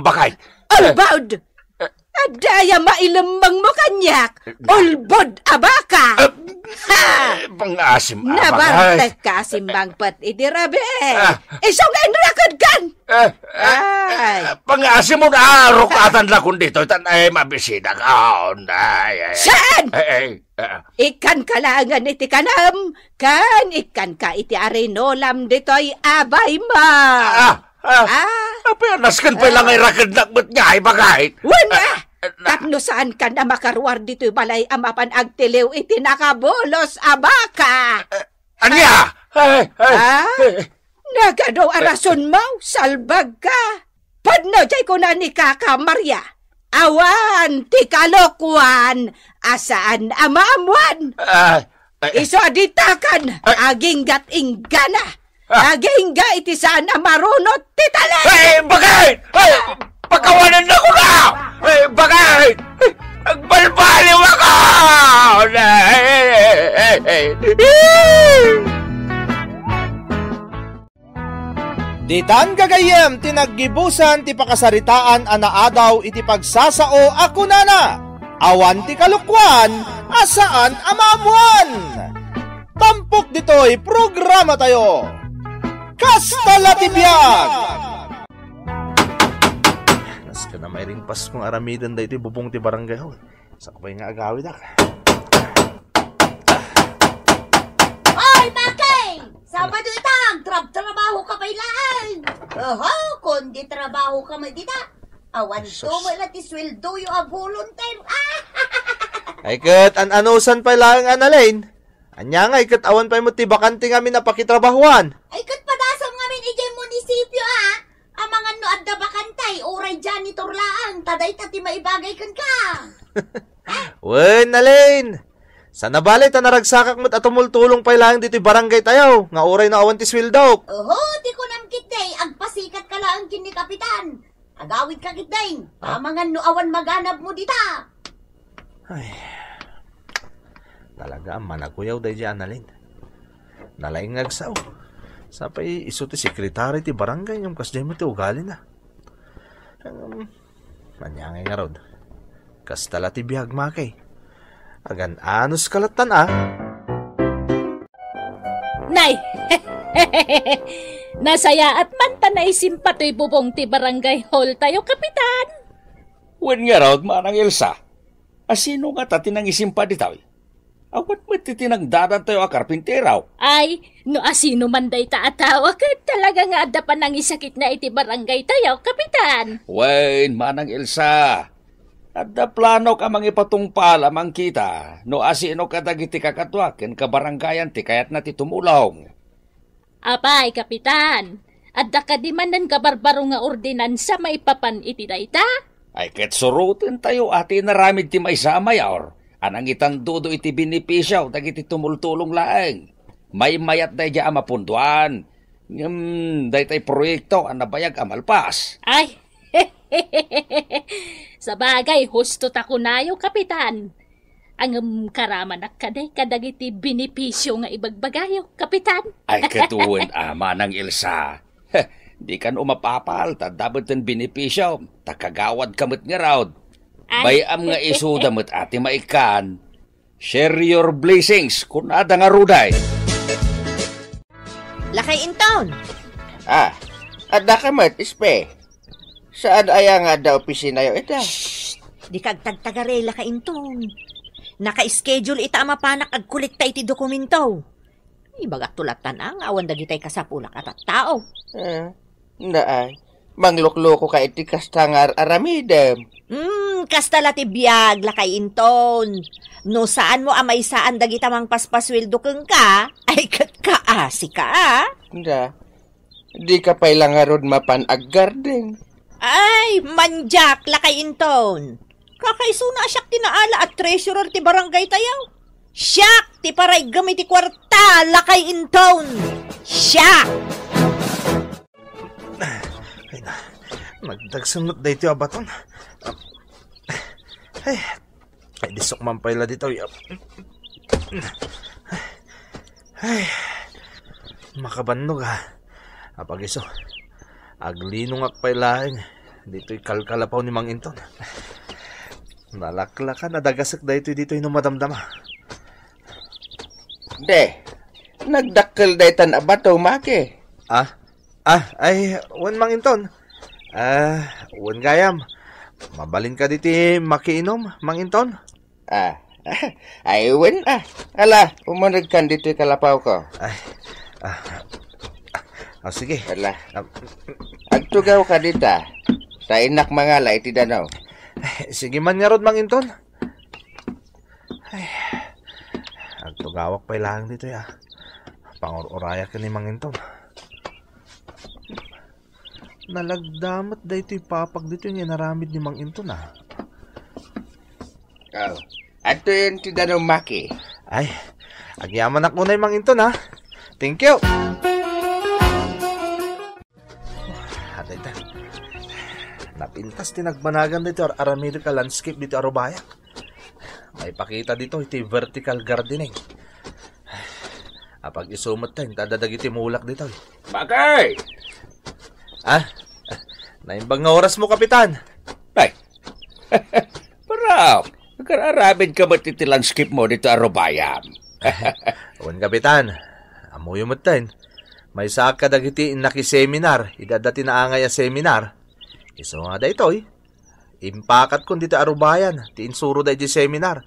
bakay. Ulbod! Adda aya mailemmengmo kaniak? Ulbod a baka! Eh, Ha! eh, pangaasim a bakay. Nabartek ka, simbangpet iti rabii. Ah. Isu nga inrakedkan! Eh, eh, Ay. eh, pangaasim mo na, rukatan na kun dito, tan ay mabisidak. Oh, nay, ay, ay. Saan? Eh, eh, eh. Ikkan ka laengen iti kanam, ken ikkan ka iti arinolam ditoy a baymo. Ah, ah. Ah. Apay, anasken pay lang nga irakednak met nga ay bakay. Wen, ah, ah, na- tapno saan ka na makaruar ditoy balay a mapan agtiliw iti nakabulos a baka. Eh, ania? Ay, ay, Ah? eh, Nagadu a rasonmo, salbag ka. Pudno jay kuna ni Kaka Maria, awan ti kalokuan a saan a maammuan. Ah, eh, Isu a ditakan, eh. Agingga't inggana. Ah. Agingga iti saan a marunot ti talek. Eh, bakit? Eh, pakawanan na ko na! Eh, bakit? Eh, agbalbaliw ako! Eh, eh, eh, eh, eh. Ditan gagayyem ti naggibusan ti pakasaritaan a naadaw iti pagsasao a kunana, awan ti kalokuan a saan a maammuan. Tampok ditoy programa tayo. Kasta la ti biag! Nasken a mairingpas kong aramiden daytoy bubong ti barangay hall. Sakbay nga agawidak. Oy, Maki! Sabado itang, trab-trabaho ka pay laeng. Oho, kundi trabaho ka met dita. Awan Sus. Tumo la ti sweldoyo a volunteer. Ay ket, an-anusan pay laeng, Annalyn. Ania ngay ket awan pay met ti bakante ngamin a pakitrabahuan? Ay ket padasam ngamin idiay munisipio, a. Amangan no adda bakante, uray janitor laeng, ta dayta ti maibagay kenka. Wen, Annalyn. Sana bale ta naragsakak met a tumultulong pay laeng ditoy barangay tayo, nga uray no awan ti sweldok. Oho, ti kunam ketdi, agpasikat ka laeng ken ni Kapitan. Agawid ka ketdi. Ah? Amangan no awan maganabmo dita. Ay. Talaga, managuyaw daydiay Annalyn. Nalaing nga agsao. Sapay isu ti sekretary ti barangay ngem kasdiay met ti ugalina. Um, ania ngay ngarud? Kasta la ti biag, Maki. Agan-anos ka lattan, a? Nay! Nasayaat man ta naisimpa toy bubong ti barangay hall tayo, Kapitan. Wen ngarud, Manang Elsa. A, sino ngata ti nangisimpa ditoy? Awan met ti tinangdanan tayo a karpintero. Ay, no asino man dayta a tao, ket talaga nga adda panangisakitna iti barangay tayo, Kapitan. Wen, Manang Elsa, adda planok a mangipatungpal a mangkita no asino kadagiti kakaduak ken kabarangayan ti kayatna ti tumulong. Apay, Kapitan, adda kadi manen kabarbaro nga ordinansa maipapan iti dayta? Ay, ket surotentayo a ti inaramid ti maysa a mayor a nangitandudo iti benepisio dagiti tumultulong laeng. Maymayat daydiay a mapundoan. Ngem daytay proyekto a nabayag a malpas. Ay, sabagay, husto ta kunayo, Kapitan. Ngem karamanak kadi kadagiti benepisio nga ibagbagayo, Kapitan? Ay, ket wen a, Manang Elsa. Heh, dikan umapapal, ta adda met ti benepisio, ta kagawad ka met ngarud. Ay. Bay-am nga isuda met a ti maikkan. Share your blessings, kunada ngarud ay. Lakay Inton! Ah, adda ka met, Ispe? Saan aya nga adda opisinayo ita? Shh! Dika agtagtagari, Lakay Inton. Naka-schedule ita a mapanak agkolekta iti dokumento. Ibagak to lattan a nga awan dagitay kasapulak a tattao. Ah, naay. Manglukluko ka iti kasta nga ar-aramidem. Hmm, kasta la ti biag, Lakay Inton. No saanmo a maysaan dagita mangpaspasueldo kenka, ay ket kaasi ka, a? Da, dika pay la ngarud mapan aggarden. Ay, mandiak, Lakay Inton. Kakaisuna a siak ti naala a treasurer ti barangay tayo. Siak ti paraygem iti kuarta, Lakay Inton. Siak! Ay na, nagdagsen met daytoy a baton. Ay, ay, disok man pay la ditoy. Ay, makabannog, a. Apag-isu, aglinongak pay laeng ditoy kalkalapaw ni Mang Inton. Nalaklakan a dagasek daytoy ditoy no madamdama. De, nagdakkel daytan a bato, Maki. Ah? Ah, ay, wen, Mang Inton. Ah, wen gayam. Mabalin kadi ti makiinom, Mang Inton? Ah, ay, wen, a. Ala, umunegkan ditoy kalapawko. Ay, ah, ah, sige. Ala. Ah, agtugaw ka dita. Ta innak mangala iti danaw. Ay, sige man ngarud, Mang Inton. Ay, agtugawak pay laeng ditoy, a. Pangururayak ken ni Mang Inton. Nalagda met daytoy papag ditoy nga inaramid ni Mang Inton, a. Oh, adtoyen ti danum, Maki. Ay, agyamanak unay, Mang Inton, a. Thank you. Adayta. Napintas ti nagbanagan ditoy ar-aramidek a landscape ditoy a rubayak. Maipakita ditoy ti vertical gardening. Apag-isu met ta inta adda dagiti mulak ditoy. Bakay! Ah? Naimbag nga orasmo, Kapitan. Ay. Parang, nagkararamid ka met iti landscape mo ditoy a rubayam. Wen, Kapitan. Ammoyo met ten. Maysaak kadagiti innaki-seminar, idi adda ti naangay a seminar. Isu nga daytoy, impakatkon ditoy a rubayan ti insuro daydi seminar.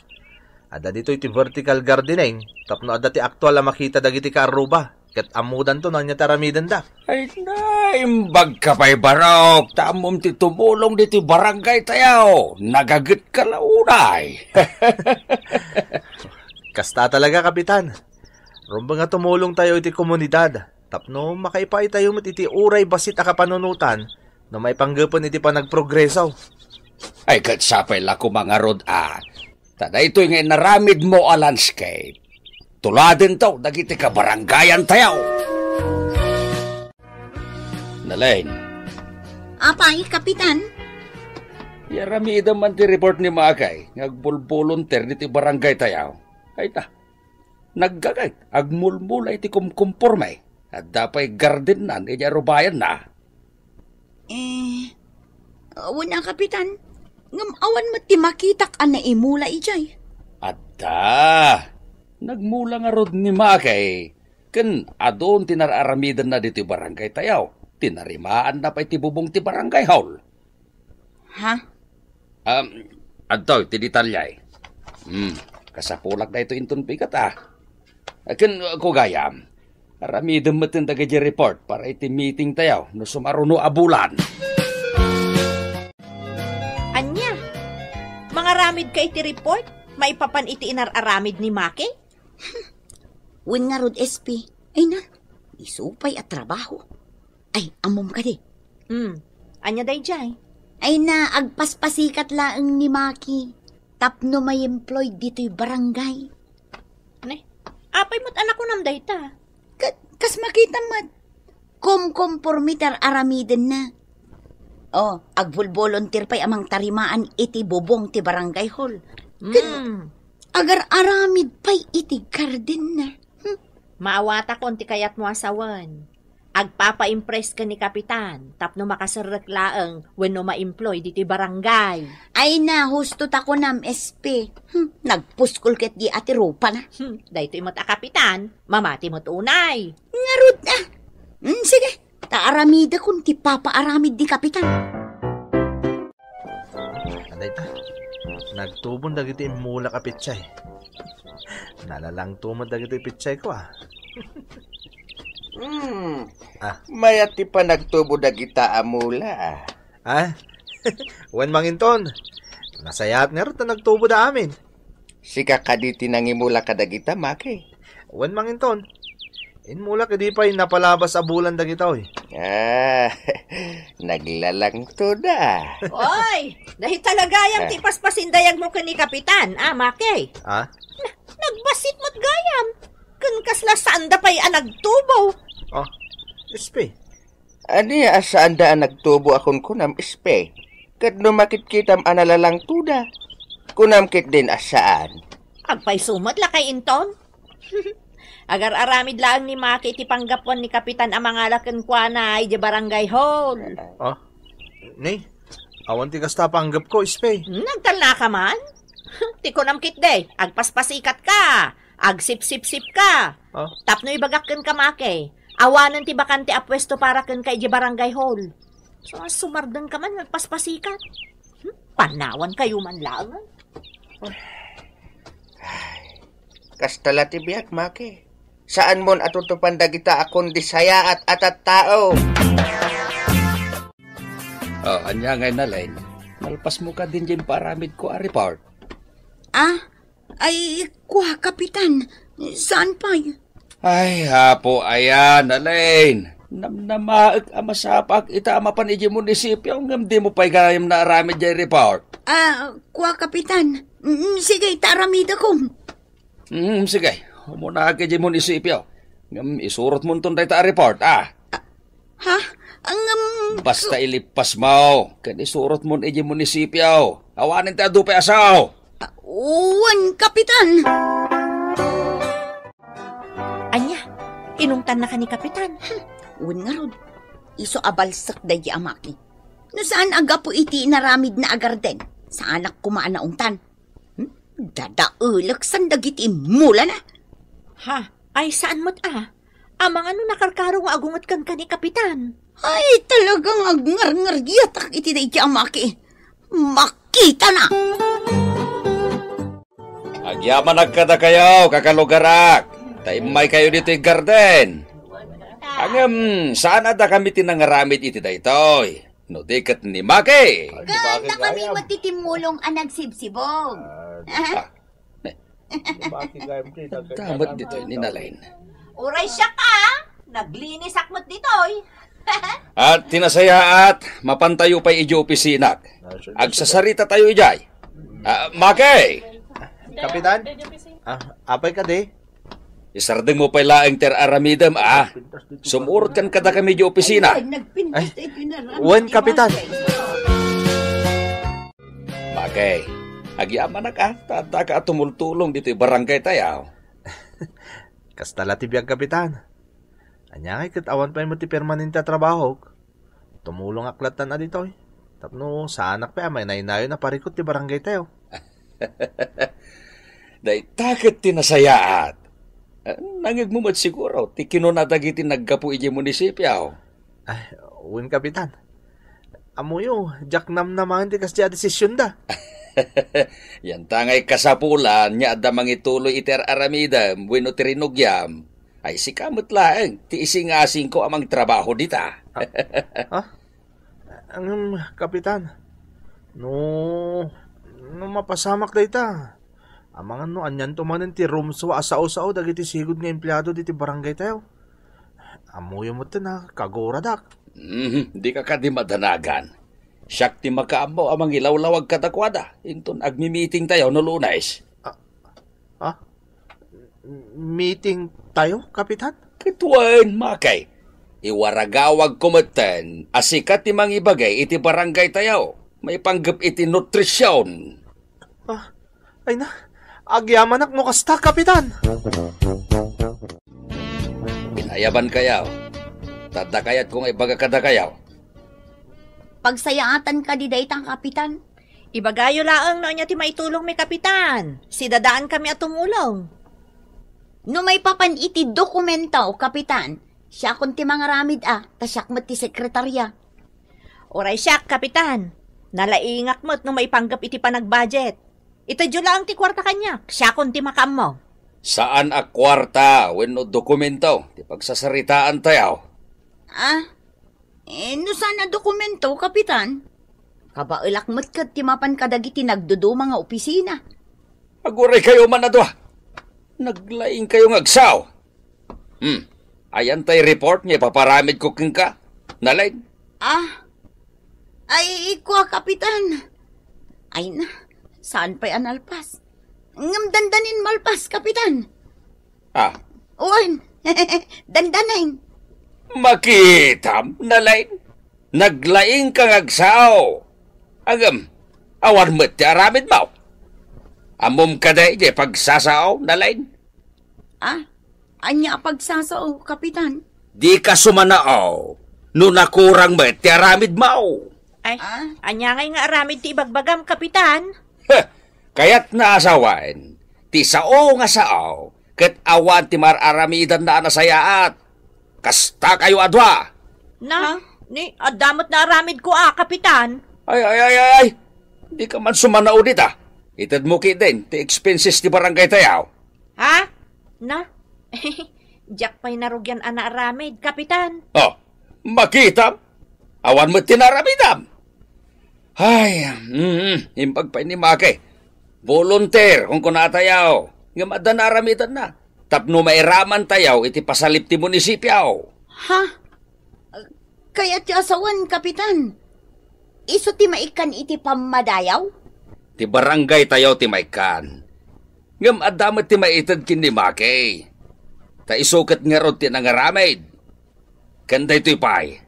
Adda ditoy ti vertical gardening tapno adda ti aktual a makita dagiti kaarruba ket ammodanto no ania ti aramidenda. Ay, naimbag ka pay, Barok, ta ammom ti tumulong ditoy barangay tayo. Nagaget ka la unay. Kasta talaga, Kapitan. Rumbeng a tumulong tayo iti komunidad tapno makaipaay tayo met iti uray bassit a kapanunotan no maipanggepen iti panagprogreso. Ay, ket sapay la koma ngarud a ta daytoy nga inaramid mo a landscape, tuladento dagiti kabarangayan tayo. Naleng. Apay, Kapitan? Iaramidem man ti report ni Makay nga agbolbolunter diti barangay tayo. Ay ta, naggaget, agmulmula iti kumkumporme. Adda pay gardennan iti arubayanna. Eh, Wen a, Kapitan. Ngem awan met ti makitak a naimula idiay. Adda. Nagmula ngarud ni Makay. Ken adun ti nar-aramidenna ditoy barangay tayo. Tinarimaanna pay ti bubong ti barangay hall. Ha? Um, adtoy ti detalyay. Hmm, kasapulak daytoy inton bigat, ah. Ken, uh, kugayam, aramidem met dagiti report para iti meeting tayo no sumaruno a bulan. Ania? Mangaramid ka iti report? Maipapan iti inar-aramid ni Maki? Wen ngarud, S P. Ay na, isu pay a trabaho. Ay, ammom kadi? Hmm. Ania daydiay? Ay na, agpaspasikat laeng ni Maki. Tapno ma-employ ditoy barangay. Ne? Apay met a nakunam dayta? Ka-, kas makita met. Kumkomporme ti ar-aramidenna. Oh, agvolvolunteer pay a mangtarimaan iti bubong ti barangay hall. Ket Hmm. agar-aramid pay iti gardenna. Hmm. Maawatakon ti kayatmo a sawen. Agpapa-impress ken ni Kapitan tapno makaserrek laeng wenno ma-employ ditoy barangay. Ay na, husto ta kunam, S P. Hmm, nagpuskol ket di ati rupana. Hmm, daytoy met a Kapitan, mamati met unay. Ngarud, ah. Hmm, sige, ta aramidekon ti papaaramid ni Kapitan. Adayta, nagtubon dagiti immulak a petsay. Nalalangto met dagiti petsay ko, ah. Hmm. Ah. Mayat ti panagtubo dagita a mula, ah. Ah? Wen manginton. Nasayaat ngarud ta nagtubo da amin. Sika kadi ti nangimula kadagita, Maki? Wen manginton. Immulak idi pay napalabas a bulan dagitoy. Ah, naglalangto da. Oy, dahil talaga yan Ah. ti paspasindayag mo ken ni Kapitan, ah, Maki? Ah? Na-, nagbassit met gayam. Ken kasla saan da pay a nagtubo. Ah, S P. Ania a saan da a nagtubo a kunkunam, S P? Ket no makitkitam a nalalangto da, kunam ketdin a saan. Agpayso met lakay inton? Agar-aramid laeng ni Maki iti panggapuan ni Kapitan a mangala kenkuana idiay barangay hall. Ah, ni, awan ti kasta panggep ko, S P. Hmm, nagtalna ka man? Ti kunam ketdi, agpaspasikat ka, agsipsipsip ka. Ah? Tapno ibagak kenka, Maki, awanen ti bakante a puesto para kenka idiay barangay hall. So, sumardeng ka man, agpaspasikat. Hmm? Panawan kayo man laeng. Ay, kasta la ti biag, Maki. Saan mon atutupan dagita a kundi sayaat a tattao. Oh, ania ngay na, Len? Nalpas mo ka din diay paramid ko a report. Ah? Ay, kua, Kapitan. Saan pay? Ay, Apo, ayan, Elaine. Namnamaek a masapaak ita a mapan idiay munisipyo, ngem di mo pay gayam naaramid diay report. Ah, kua, Kapitan. Mm, sige, ta aramidakon. Mm, sige, umunaak idiay munisipyo. Ngem isurot mo inton dayta a report, ah. Ha? Ngem Basta ilipas mo, ken isurot mo idiay munisipyo. Awanen ti adu pay a sao. Ah, wen, Kapitan. Ania? Inungtan na ka ni Kapitan? Hmm, wen ngarud. Isu a balsek daydi a Maki. No saan a gapu iti inaramidna a garden, saanak koma a naungtan. Hmm? Dadaelek san dagiti immulana. Ha? Ay, saan met a? Amangan no nakarkaro nga agunget kenka ni Kapitan. Ay, talagang agngarngargiatak iti daydi a Maki. Makitana! Agyamanak kadakayo, kakalugarak. Ta immaykayo ditoy garden. Ngem, saan a dakami ti nangaramid iti daytoy? No di ket ni Maki. Ken nakami met ti timmulong a nagsibsibog. Ah, Damat ditoy ni Nalain. Uray siak a, naglinisak met ditoy. At ti nasayaat, mapantayo pay idiay opisinak. Agsasaritatayo idiay. Ah, Maki! Kapitan? Ah, apay kadi? Isardeng mo pay laeng ti ar-aramidem, ah. Sumurot kan kadakami idiay opisina. Ay, nagpintas Ay, tayo, pinarami wen, ni Kapitan. Maki. Maki, agyamanak, ah, ta adda ka a tumultulong ditoy barangay tayo. Kasta la ti biag, Kapitan. Ania ngay ket awan pay met ti permanente a trabahok? Tumulongak lattan a ditoy. Tapno saanak pay a mainaynayon a parikut ti barangay tayo. Dayta ket ti nasayaat. Eh, nangngegmo met siguro ti kinuna dagiti naggapu idiay munisipio. Ay, wen, Kapitan. Ammoyo, diak namnamaen ti kasdi a desisionda. Yanta ngay kasapulan nga adda mangituloy iti ar-aramidem wenno ti rinugiam. Ay, sika met laeng ti isingasingko a mangtrabaho dita. Ah? Ah? Ngem, Kapitan, no, no mapasamak dayta, amangan no anianto manen ti rumsua a sao-sao dagiti sigud nga empleado diti barangay tayo. Ammoyo metten a kagoradak. Mhm, dika kadi madanagan. Siak ti makaammo a mangilawlawag kadakuada inton agmi-meeting tayo no Lunes. Ah? Ah? Meeting tayo, Kapitan? Ket wen, Makay. Iwaragawagko metten a sika ti mangibagay iti barangay tayo maipanggep iti nutrision. Ah, ay na, agyamanak no kasta, Kapitan. Inayaban kayo. Tadda kayat ko nga ibaga kada kayo. Pagsayaatan kadi dayta, Kapitan. Ibagayo laeng no ania ti maitulongmi, Kapitan. Sidadaan kami a tumulong. No maipapan iti dokumento, Kapitan, siakon ti mangaramid a, ta siak met ti sekretarya. Uray siak, Kapitan. Nalaingak met no maipanggep iti panagbajet. Itedyo laeng ti kuarta kaniak, siakon ti makaammo. Saan a kuarta wenno dokumento ti pagsasaritaan tayo. Ah, eh, no saan a dokumento, Kapitan? Kabaelak met ket ti mapan kadagiti nagduduma nga opisina. Aguray kayo man a dua. Naglaing kayo nga agsao. Hmm. Ayan tay report nga ipaparamid ko kenka, Naleng. Ah, ay, ikua, Kapitan. Ay na, saan pay a nalpas? Ngem dandanin malpas, Kapitan. Ah. Wen, dandanin. Makitam, Naleng. Naglaing ka nga agsao. Agam, awan met ti aramid mo. Ammom kadi diay pagsasao, Naleng? Ah, ania a pagsasao, Kapitan? Di ka sumanao no nakurang met ti aramid mo. Ay, ah? Ania ngay nga aramid ti ibagbagam, Kapitan? Heh, kayatna a sawen ti sao nga sao ket awan ti mar-aramidanna a nasayaat. Kasta kayo a dua. Na, ha? Ni, adda met naaramidko a, Kapitan. Ay, ay, ay, ay, ay. Di ka man sumanao dita. Itedmo ketdin ti expenses ti barangay tayo. Ha? Na? Diak pay narugian a naaramid, Kapitan. Oh, makita? Awan met ti naaramidam. Ay, mm, imbag pay ni Maki. Volunteer, kunkuna tayo. Ngem adda naaramidanna. Tapno mairaman tayo iti pasalip ti munisipio. Ha? Kayat ti a sawen, Kapitan. Isu ti maikkan iti pammadayaw? Ti barangay tayo ti maikkan. Ngem adda met ti maited ken ni Maki. Ta isu ket ngarud ti nangaramid. Ken daytoy pay,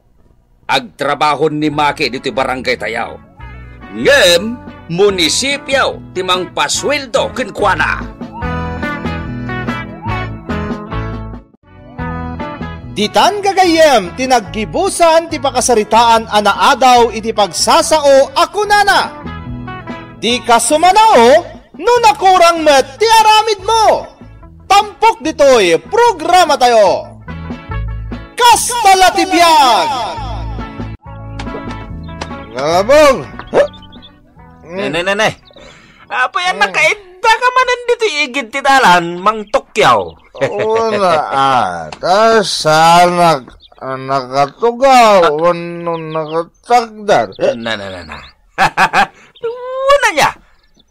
agtrabaho ni Maki ditoy barangay tayo. Ngem, munisipio ti mangpasueldo kenkuana. Ditan gagayyem ti naggibusan ti pakasaritaan a naadaw iti pagsasao a kunana, "Dika sumanao no nakurang met ti aramidmo." Tampok ditoy programa tayo. Kasta la ti biag! Ngalabong! Ne, ne, ne, ne. Apay a nakaidda ka manen ditoy igid ti dalan, Mang Tukyaw? Oo na, ah. Ta saanak a nakatugaw wenno nakatagder. Na, na, na, na. Wala niya.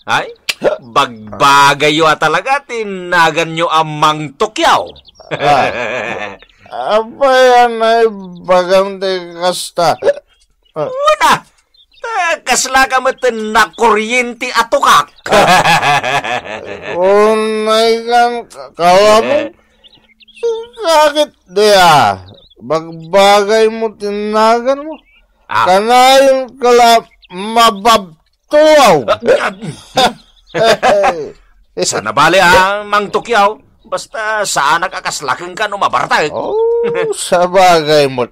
Ay, bagbagayyo a talaga ti naganyo a Mang Tukyaw. Ah. Apay a naibagam ti kasta? Ah. Una, ta kasla ka met ti nakuryente a tukak. Ah. Unay kan kalabong. Sakit dia. Bagbagay mo ti nagan mo. Ah. Kanayon ka la mabab- Tuaw! Sana bale, ah, Mang Tukyaw. Basta saanak a kasla kenka no mabartek. Oh, sabagay met.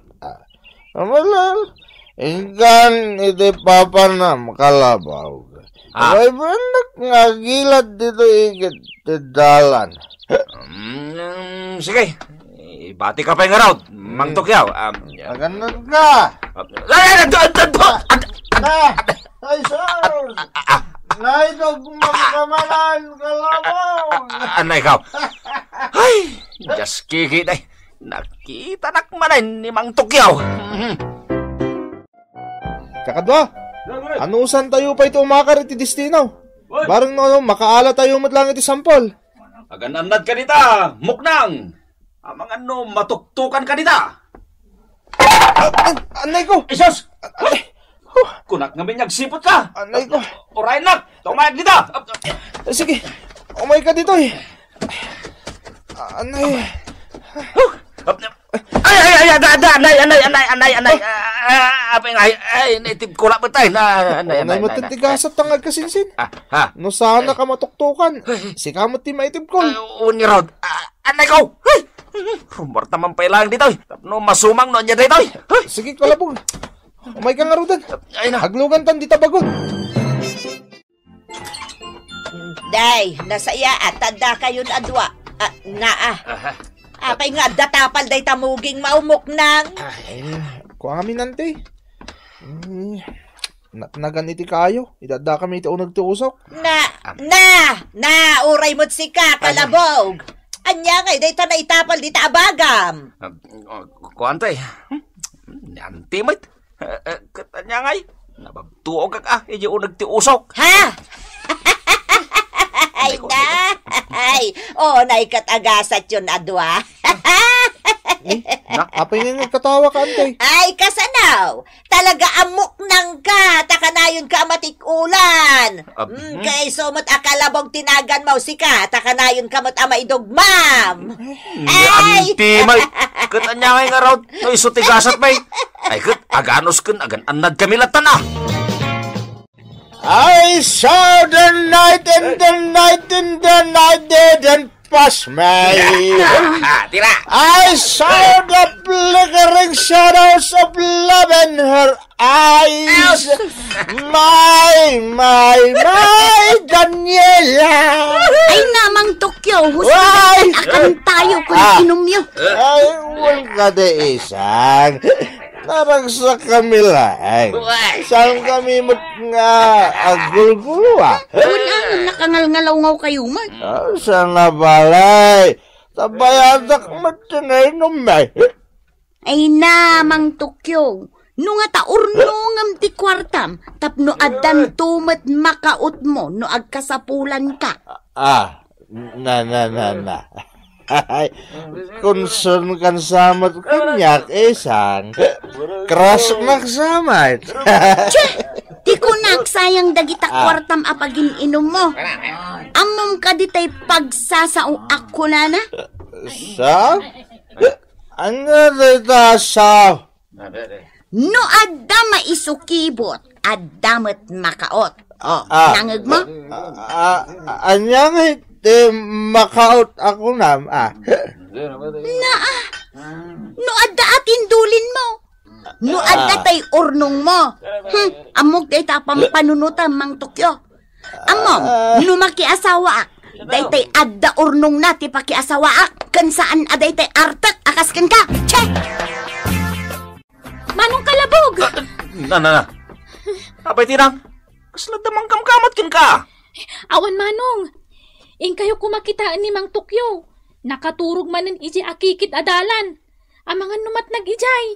Amalal, Inkan iti papanam, Kalabog. Ah. Way bannak nga agilad ditoy iket ti dalan. Mm, sige. Ibati ka pay ngarud, Mang Tukyaw. Um, Agannad ka. Ay, ay, ay, ay, ay, ay, ay, Na, ay, sus! Naidog man ka manen, Kalabog! Anay ka. Ay, just kiki, day. Nakitanak manen ni Mang Tukyaw. Kakadua, anusan tayo pay ti umakar iti destino? Bareng no, ano, makaala tayo met lang iti sampol. Agan-annad ka dita, Muknang! Amangan no matuktokan ka dita! Ah, ah, anay ko! Isus! Anay! Huh! Kunak ngamin nga agsiput ka! Anay ko! Uray, nak! Tumayag dita! Sige, umay ka ditoy. Anay. Huh! Ay, ay, ay, ada, ada, anay, anay, anay, anay, anay. Ah, apay nga, ay, ay, naitib ko lang, patay na, anay, anay, anay, anay. Matitigasat ang agkasinsin. Ah, ha? No sana ka matuktokan, sika met ti maitib ko. Ah, uni, Rod. Ah, anay ko! Ay! Rumorta man pay lang ditoy. Tapno masumang no anya ditoy. Ay! Sige, Kalabog. Umay ka nga rudan. Ay na. Aglugan tan di tabagon. Day, nasaya at tanda kayon a dua. Ah, naa. Aha. Apay nga adda tapal day tamuging maumuknang. Ay, kuamin, anti. Eh, natnagan iti kayo. Idadda kami iti uneg ti usok. Na, na, na, uray mo't sika, Kalabog. Anya ngay, day ta naitapal dita abagam. Ah, kuan, tay. Hmm? Ni anti met. Eh, eh, ket ania ngay? Nababtuogak, ah, idiay uneg ti usok. Ha? Ay, na! Ay, o, nay ket agasat yon a dua. Eh, na, apay nga nagkatawa ka, anti? Ay, kasano? Talaga a muknang ka, ta kanayon ka a matikulan. Ab-, Mm, hmm? Kay isu met a Kalabog ti naganmo, sika, ta kanayon ka met a maidugmam. Ni anti, may. Ket ania ngay ngarud, no isu ti gasat, may. Ay, ket, aganus ken agan-annad kami latta na. I saw the night and the night and the night didn't pass me. Tira. I saw the flickering shadows of love in her eyes. Ouch. My, my, my, Daniela. Ay, namang Tokyo, husto. Why? Akan tayo kung Ah. Inumyo. Ay, wal ka de isang. Naragsak kami laeng. Uy! Saan kami met nga agulgulo, ah? Wala, nakangalngalawngaw kayo man. Ah, sana balay. Tabayadak met ti nainom, eh. Ay na, Mang Tukyo. No nga ta urnongem ti kuartam, tapno addan tumet makautmo no agkasapulan ka. Ah, na, na, na, na. Ay, concern kan samat kaniak, isang. Crush nak samat. Che! Ti kunak sayang dagita Ah. Kuartam a pagin-inom mo. Ammom ka ditay pagsasao a kunana? Sa? Ano dita sa? No adda maisukibot, adda met makaot. Oh, Ah. Nangeg mo? Ah, ah, anya nga iti makaot a kunam, ah? Naa. No adda a tindulin mo. No adda Ah. tay urnong mo. Hmm, ammok dayta a pampanunotam, Mang Tukyo. Ammom, Ah. No makiasawaak, daytay adda urnongna ti pakiasawaak, ken saan a daytay artek a kas kenka. Che! Manong Kalabog! Ah, na, na, na. Apay, Tinang? Kasla da mangkamkamat kenka? Awan, Manong. Inkayo koma kitaen ni Mang Tukyo. Nakaturog manen idiay akikit a dalan. Amangan no matnag idiay.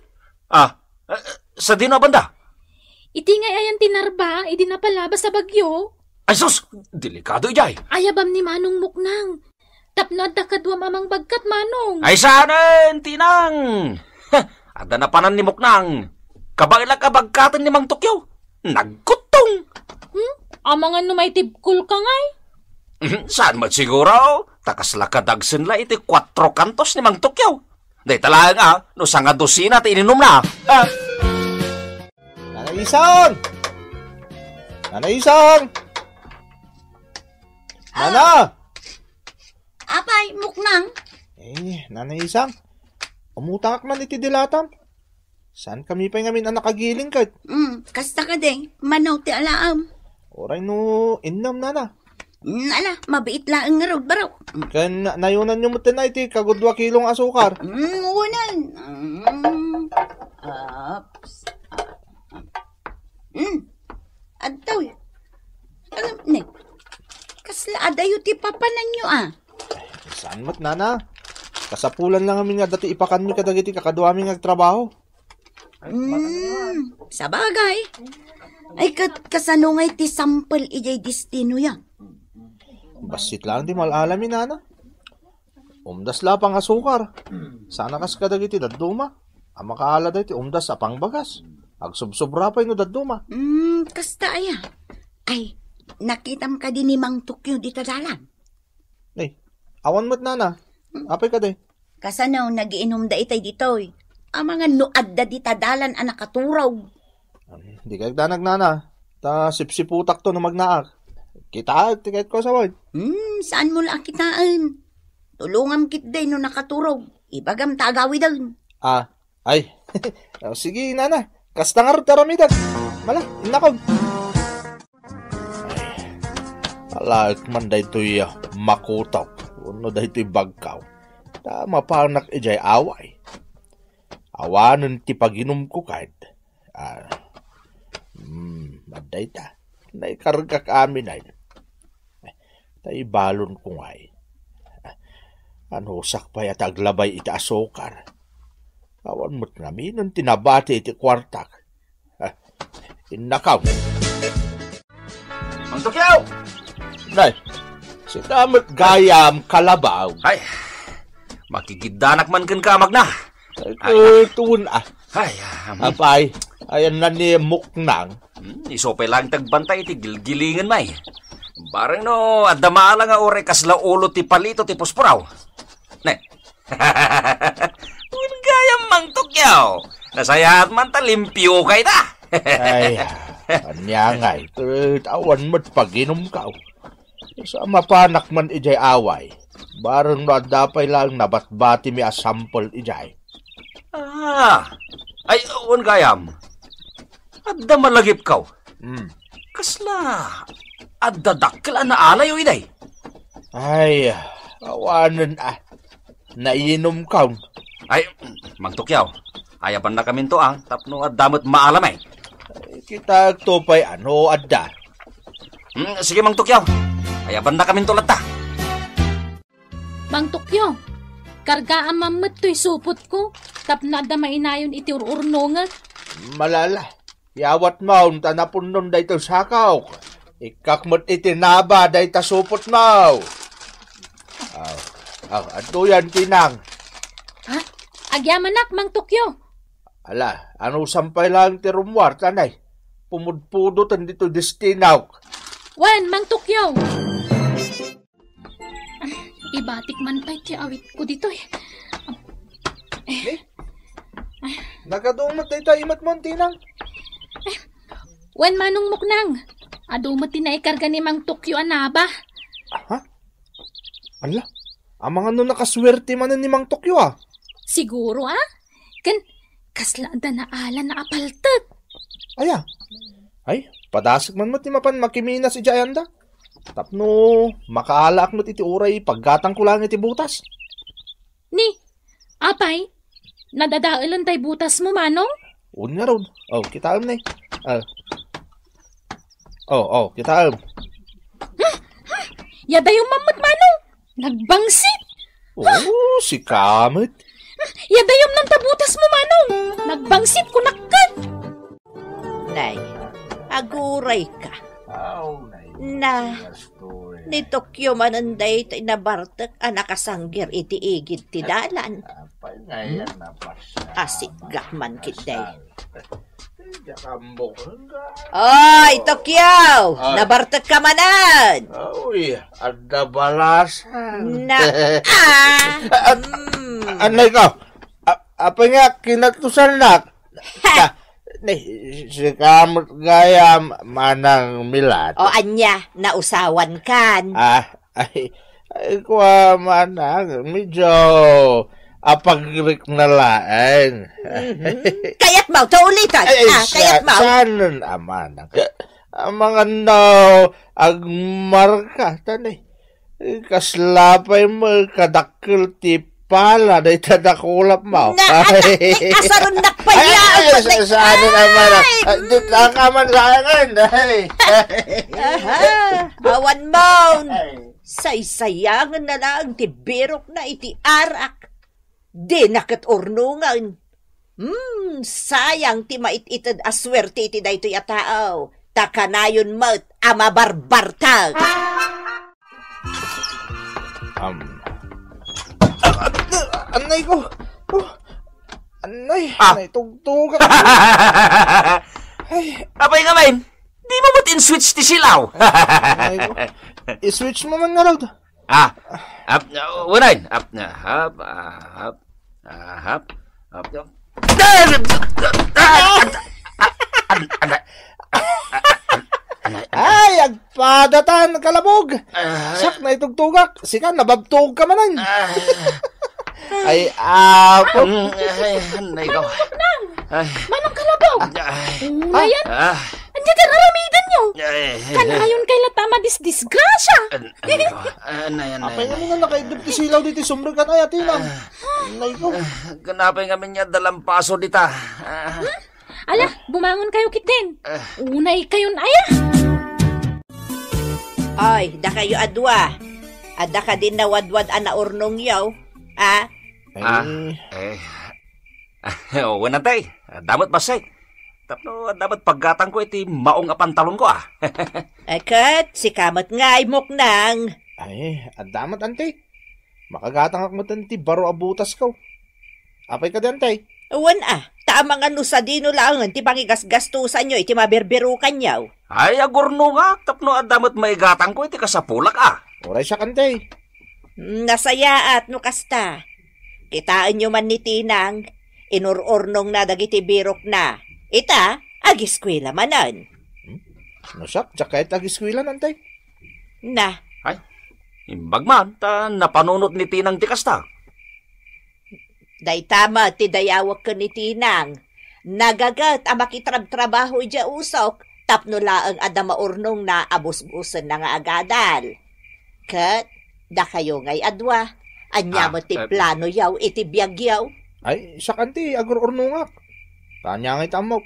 Ah, eh, sadino a banda? Iti ngay ayan ti narba, idi napalabas a bagyo. Ay sus! Delikado idiay. Ayabam ni Manong Muknang. Tapno adda kaduam a mangbagkat, Manong. Ay, saanen, Tinang! Heh, adda napanan ni Muknang. Kabaelak a bagkaten ni Mang Tukyo. Nagkuttong! Hmm? Amangan no maitibkol ka ngay? Saan met siguro? Ta kasla kadagsen la iti kuatro kantos ni Mang Tukyo. Dayta laeng a, no sanga dosina ti ininumna. Ah! Nanay Isang! Nanay Isang! Ah! Nana! Apay, Muknang? Eh, Nanay Isang, umutangak man iti dilatam. Saan kami pay ngamin a nakagiling ket? Mm, kasta kadi, mano ti alaem? Uray no innem, nana. Mm, ala, mabiit laeng ngarud, baro. Mm. Ken na-, nayunanyo met ten ay ti kagudua kilong asukar. Mm, unan. Mm. Ups. Mm. Adtoy. Alam, ne. Kasla adayo ti papananyo, a? Saan met, nana? Kasapulan lang amin nga adda ti ipakanmi kadagiti kakaduami nga agtrabaho. Hmm, sabagay. Ay, kat-, kasano ngay ti sampel idiay destinoyo? Bassit lang ti mal-alami, nana. Umdas la a pangasukar. Sana kas kadagiti dadduma a makaala daytoy umdas a pangbagas. Agsubsobra pay no dadduma. Hmm, kasta aya. Ay, nakitam kadi ni Mang Tokyo dita dalan? Ay, awan met, nana. Apay kadi? Kasano nagiinumda itay ditoy? Amangan no adda dita dalan a nakaturog. Di kayat danag, nana. Ta sipsiputakto no magnaak. Kitaek ti kayatko a sawen. Hmm, saanmo la a kitaen? Tulongam ketdi no nakaturog. Ibagam ta agawiden. Ah, ay. O, sige, nana. Kasta ngarud ti aramidek. Mala, innakon. Ay, alaek man daytoy, ah, makutok wenno daytoy bagkaw. Ta mapanak idiay away. Awanen ti paginumko kad. Ah, hmm, adda ita. Naikargak amin ay. Ta ibalonko ngay. Anusak pay a ta aglabay iti asukar. Awan met ngaminen ti nabati iti kuartak. Ah, innakon. Mang Tokyo! Nay, sika met gayam kalabaw. Ay, makigiddanak man kenka, Magna. Ay, Ay, tutuon, ah. Ay, ah, hmm. Apay, ayan na ni Muknang. Hmm, isu pay lang ti agbantay iti gilgilingan, may. Bareng no, adda maala nga uray kasla ulo ti palito ti puspuraw. Ne. Wen gayam, Mang Tokyo. Nasayaat man ta limpio kay ta. Ay, ania ngay, ket awan met paginumkaw. Sa mapanak man idiay away. Bareng no adda pay lang nabatbatimi a sampel idiay. Ah, ay, wen gayam. Adda malagipkaw. Hmm. Kasla adda dakkel a naalayo idiay? Ay, awanen, ah. Nainumkaw. Ay, Mang Tokyo, ayabannakaminto, ah, tapno adda met maalam, ay. Ay, kitaekto pay no adda. Hmm, sige, Mang Tokyo. Ayabannakaminto latta. Mang Tokyo, kargaam man met toy supotko, tapno adda mainayon iti ur-urnongek. Malala, yawatmo ta napunnon daytoy sakok. Ikkak met iti naba dayta supotmo. Aw, aw, adtoyan, Tinang. Ha? Agyamanak, Mang Tokyo. Ala, anusam pay lang ti rummuar, tanay. Pumudpudoten ditoy destinok. Wen, Mang Tokyo. Ibatik man pay ti awitko ditoy. Eh? Nagadu met dayta imatmo, Tinang? Wen, Manong Muknang. Adu met ti naikarga ni Mang Tokyo a naba. Ha? Ala, amangan no nakasuerte manen ni Mang Tokyo, ah. Siguro, ah? Ken, kasla adda naalan a paltek. Aya. Ay, padasek man met ti mapan makiminas idiay anda. Tapno makaalaak met iti uray paggatangko laeng iti butas. Ni, apay, nadadaelen tay butasmo, Manong? Wen ngarud. Oh, kitaem ni. Ah. Oh, oh, kitaem. Yadayom man met, Manong. Nagbangsit. Oh, sika met. Yadayom nan ta butasmo, Manong. Nagbangsit, kunak ket. Nay, agurayka. Aw, nay, Na, Pastor. Ni Tokyo manen daytoy nabartek a nakasanggir iti igid ti dalan. Apay nga yan, napasya. Asigak man ketdi. Diak ammo, enggak. Oy, Tokyo! Ay. Nabartek ka manen! Uy, adda balasan. Na, ah! An-, anay ka? A-, apay nga, kinatusannak? Ha! Ka-, ni, sika met gayam, Manang Milat. O, anya, nausawan kan? Ah, ay, ay, kua, Manang, medyo a pagrikna laeng. Mhm. Kayatmo, ta ulitan. Ay, ay, ah, siya, kayatmo. Saan, amanang? Amangan no, agmarka, tani. Kasla pay met kadakkel ti pala, dayta dakulapmo. Na, ay, ay, asarennak pay ay, ay, ay, sa, sa, ano naman, ah? Ay, ah, di, mm. Takaman sa akin, ay. Aha, awan mo. Ay. Saysayangen na lang ti birokna iti arak. Dina ket urnongen. Hmm, sayang ti mait-ited a suerte iti daytoy a tao, ta kanayon met a mabarbartek. Am. Anay ko. Oh. Anay, ah. Anay, tugtog. Ay. Apay nga, men? Di mo met in-switch ti silaw? Anay ko. I-switch mo man nga, Lord. Ah, ap, uh, unayen. Ap, na, hap, ah, hap, ah, hap, hap, hap. Ay, agpadatan, kalabog. Ah. Siak, naitugtogak. Sika, nababtog ka manen. Ah. Ay, apo. Mm, ay, anay ko. Ay. Manong Kalabog! Ay. Unayen? Ah. Ania ti ar-aramidenyo? Ay. Kanayon kay latta a madisdisgrasia. An-, anay ko. Anay, anay, anay. Apay nga nakaidep ti silaw ditoy sumrek ket ay, Atinang. Ah. Anay ko. Ah, kunapay ngamin nga adda lampaso dita. Ah. Hmm? Ala, bumangon kayo kiten. Ah. Unay kayon aya. Oy, dakayo a dua. Adda kadin nawadwad a naurnongyo? Ah? Ah, eh. Eh. Wen, Antay. Adda met bassit. Tapno adda met paggatangko iti maong a pantalonko, ah. Eh, ket sika met ngay, Muknang. Ay, adda met, Antay. Makagatangak met iti baro a botasko. Apay kadi, Antay? Wen, ah, ta amangan no sadino laengen ti pangigasgastosanyo iti maberberokanyo. Ay, agurnongak tapno adda met maigatangko iti kasapulak, ah. Uray siak, Antay. Mm, nasayaat no kasta. Kitaenyo man ni Tinang, inur-urnongna dagiti birokna. Ita, agiskuela manen. Hmm? No siak, diak kayat agiskuela, Antay. Na. Ay, imbag man, ta napanunot ni Tinang ti kasta. Dayta met ti dayawek ken ni Tinang. Nagaget a makitrabtrabaho idiay usok tapno laeng adda maurnongna a busbusenna nga agadal. Ket dakayo ngay a dua, ania met ti planoyo iti biagyo? Ay, siak, Antay, agur-urnongak. Ta ania ngay ti ammok?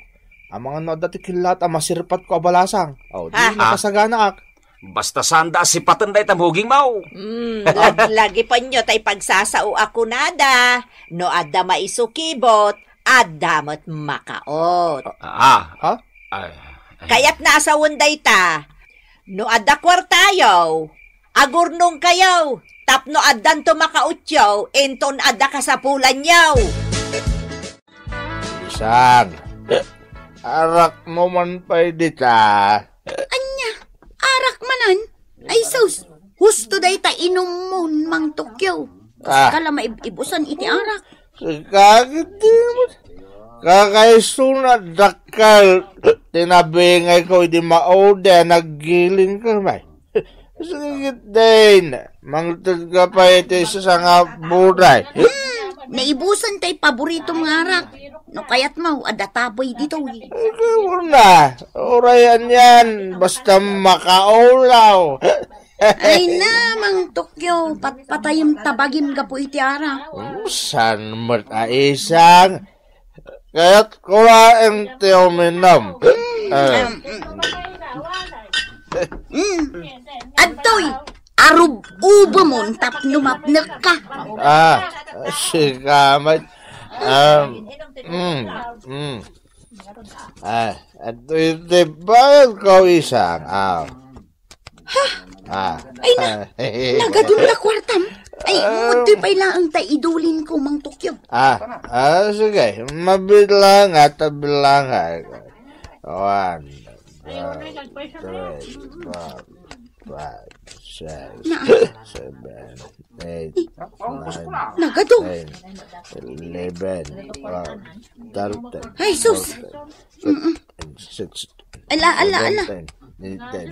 Amangan no adda ti kellat a masirpatko a balasang. O, di nakasaganaak. Basta saanda a sipaten dayta mugingmo. Hmm, laglagipenyo tay pagsasao a kunada, no adda maisukibot, adda met makaot. Ah. Ha? Ay, ay. Kayatna a sawen dayta. No adda kuartayo, agurnongkayo, tapno addanto makaotyo, inton adda kasapulanyo. Isang. Arakmo man pay dita. Ania? Arak manen? Ay sus, husto dayta inummo, Mang Tokyo. Ah. Kala maib-ibusan iti arak. Sakit di mo. Kakaisuna dakkel ti nabingayko idi maudi a naggiling ka, may. Sige, Dane. Mangted ka pay iti sangabudaymo. Hmm, naibusan tay paboritom nga arak. No kayatmo, adda taboy ditoy. Ikaw na. Uray anian, basta makaulaw. Ay na, Mang Tokyo, patpatayem ta bagim gapu iti arak. Hmm, saan met a isang? Kayatko laeng ti uminum. Mm, ah, mm. Mm. Adtoy, arub-ubemon tapno mapnekka. Ah, sika met. Um, mm, mm. Ah, adtoy ti bayadko, isang. Ah. Ha? Ah. Ay na, ah, nagadun ta kuartam. Ay, ah, adtoy pay laeng tay idulinko, Mang Tokyo. Ah, ah, sige. Mabilang at bilang. One, two, three, four, five, six, na, seven, eight, nine, nagadu, ten, eleven, twelve, thirteen, ay, sus, fourteen, mm-mm, fifteen, sixteen, ala, ala, ala, seventeen, eighteen,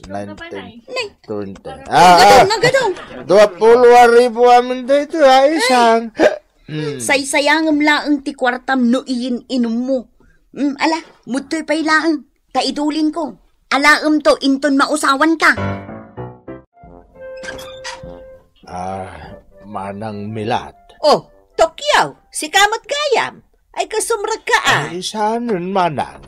nineteen, nay, twenty. Nagadu, ah, nagadu. Dua puluh ribu amin daytoy, ha, isang. Hmm. Saysayangem laeng ti kuartam no iyin-inummo. Hmm, ala, mudtoy pay laeng. Ta idulinko. Alaemto inton mausawanka. Ah, Manang Milat. Oh, Tokyo, sika met gayam. Ay, kasumrek ka, ah. Ay, saanen, Manang.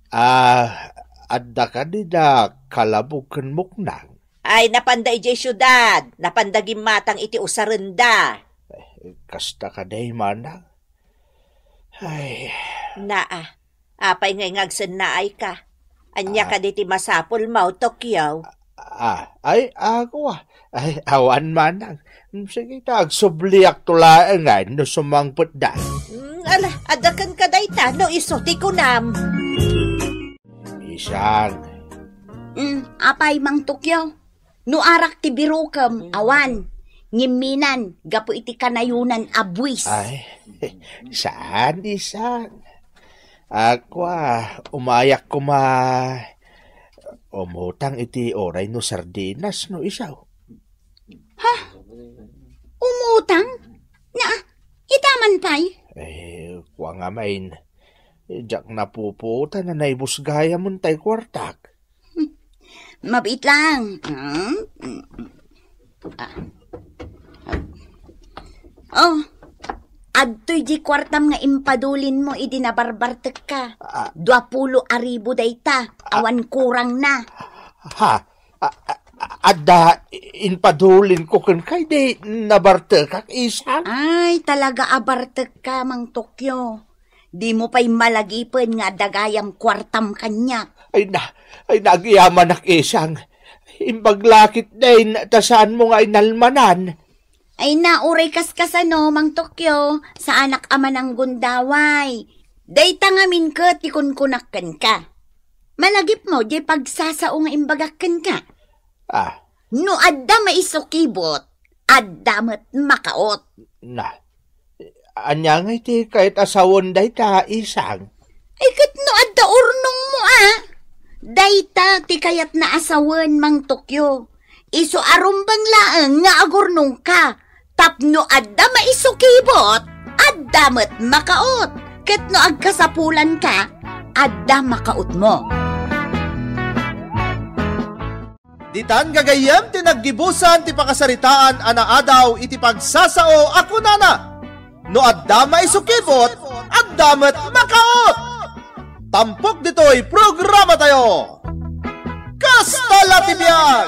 Ah, adda kadi da Kalabog ken Muknang? Ay, napanda idiay siudad. Napanda gimmatang iti usarenda. Eh, kasta kadi, Manang? Ay. Naa, apay ngay nga agsennaayka? Ania Ah. kadi ti masapulmo, Tokyo? Ah, ay, ako, ah. Ay, awan, Manang. Sige ta, agsubliakto laeng, ay, no sumangpetda. Mm, ala, adda kenka dayta, no isu ti kunam. Isang. Mm, apay, Mang Tokyo? No arak ti birokem, awan. Ngimminan, gapu iti kanayonan a buis. Ay, saan, Isang? Ako, ah, umayak koma umutang iti uray no sardinas no isu. Ha? Umutang? Na, ita man pay? Eh, kua nga main, diak napuputan a naibus gayam tay kuartak. Mabiit lang. Hmm? Ah. Oh, adtoy di kuartam nga impadulinmo idi nabarbartekka. Ah. Dua pulo a ribu dayta. Ah. Awan kurangna. Ha? A-, a-, adda impadulinko kenka idi nabartekak, Isang? Ay, talaga a bartekka, Mang Tokyo. Dimo pay malagipen nga adda gayam kuartam kaniak. Ay na, ay, nagyamanak, Isang. Imbag la ketdin ta saanmo nga inalmanan. Ay na, uray kaskasano, Mang Tokyo, saanak a mananggundaway. Dayta ngamin ket ti kunkunak kenka. Malagipmo, diay pagsasao nga imbagak kenka. Ah. No adda maisukibot, adda met makaut. Na, ania ngay ti kayat a sawen dayta, Isang? Ay, ket no adda urnongmo, a? Dayta ti kayatna a sawen, Mang Tokyo. Isu a rumbeng laeng nga agurnongka. Tapno adda maisukibot, adda met makaut. Ket no agkasapulanka, adda makautmo. Ditan gagayyem ti naggibusan ti pakasaritaan a naadaw iti pagsasao a kunana, "No adda maisukibot, adda met makaut." Tampok ditoy programatayo. Kasta la ti biag!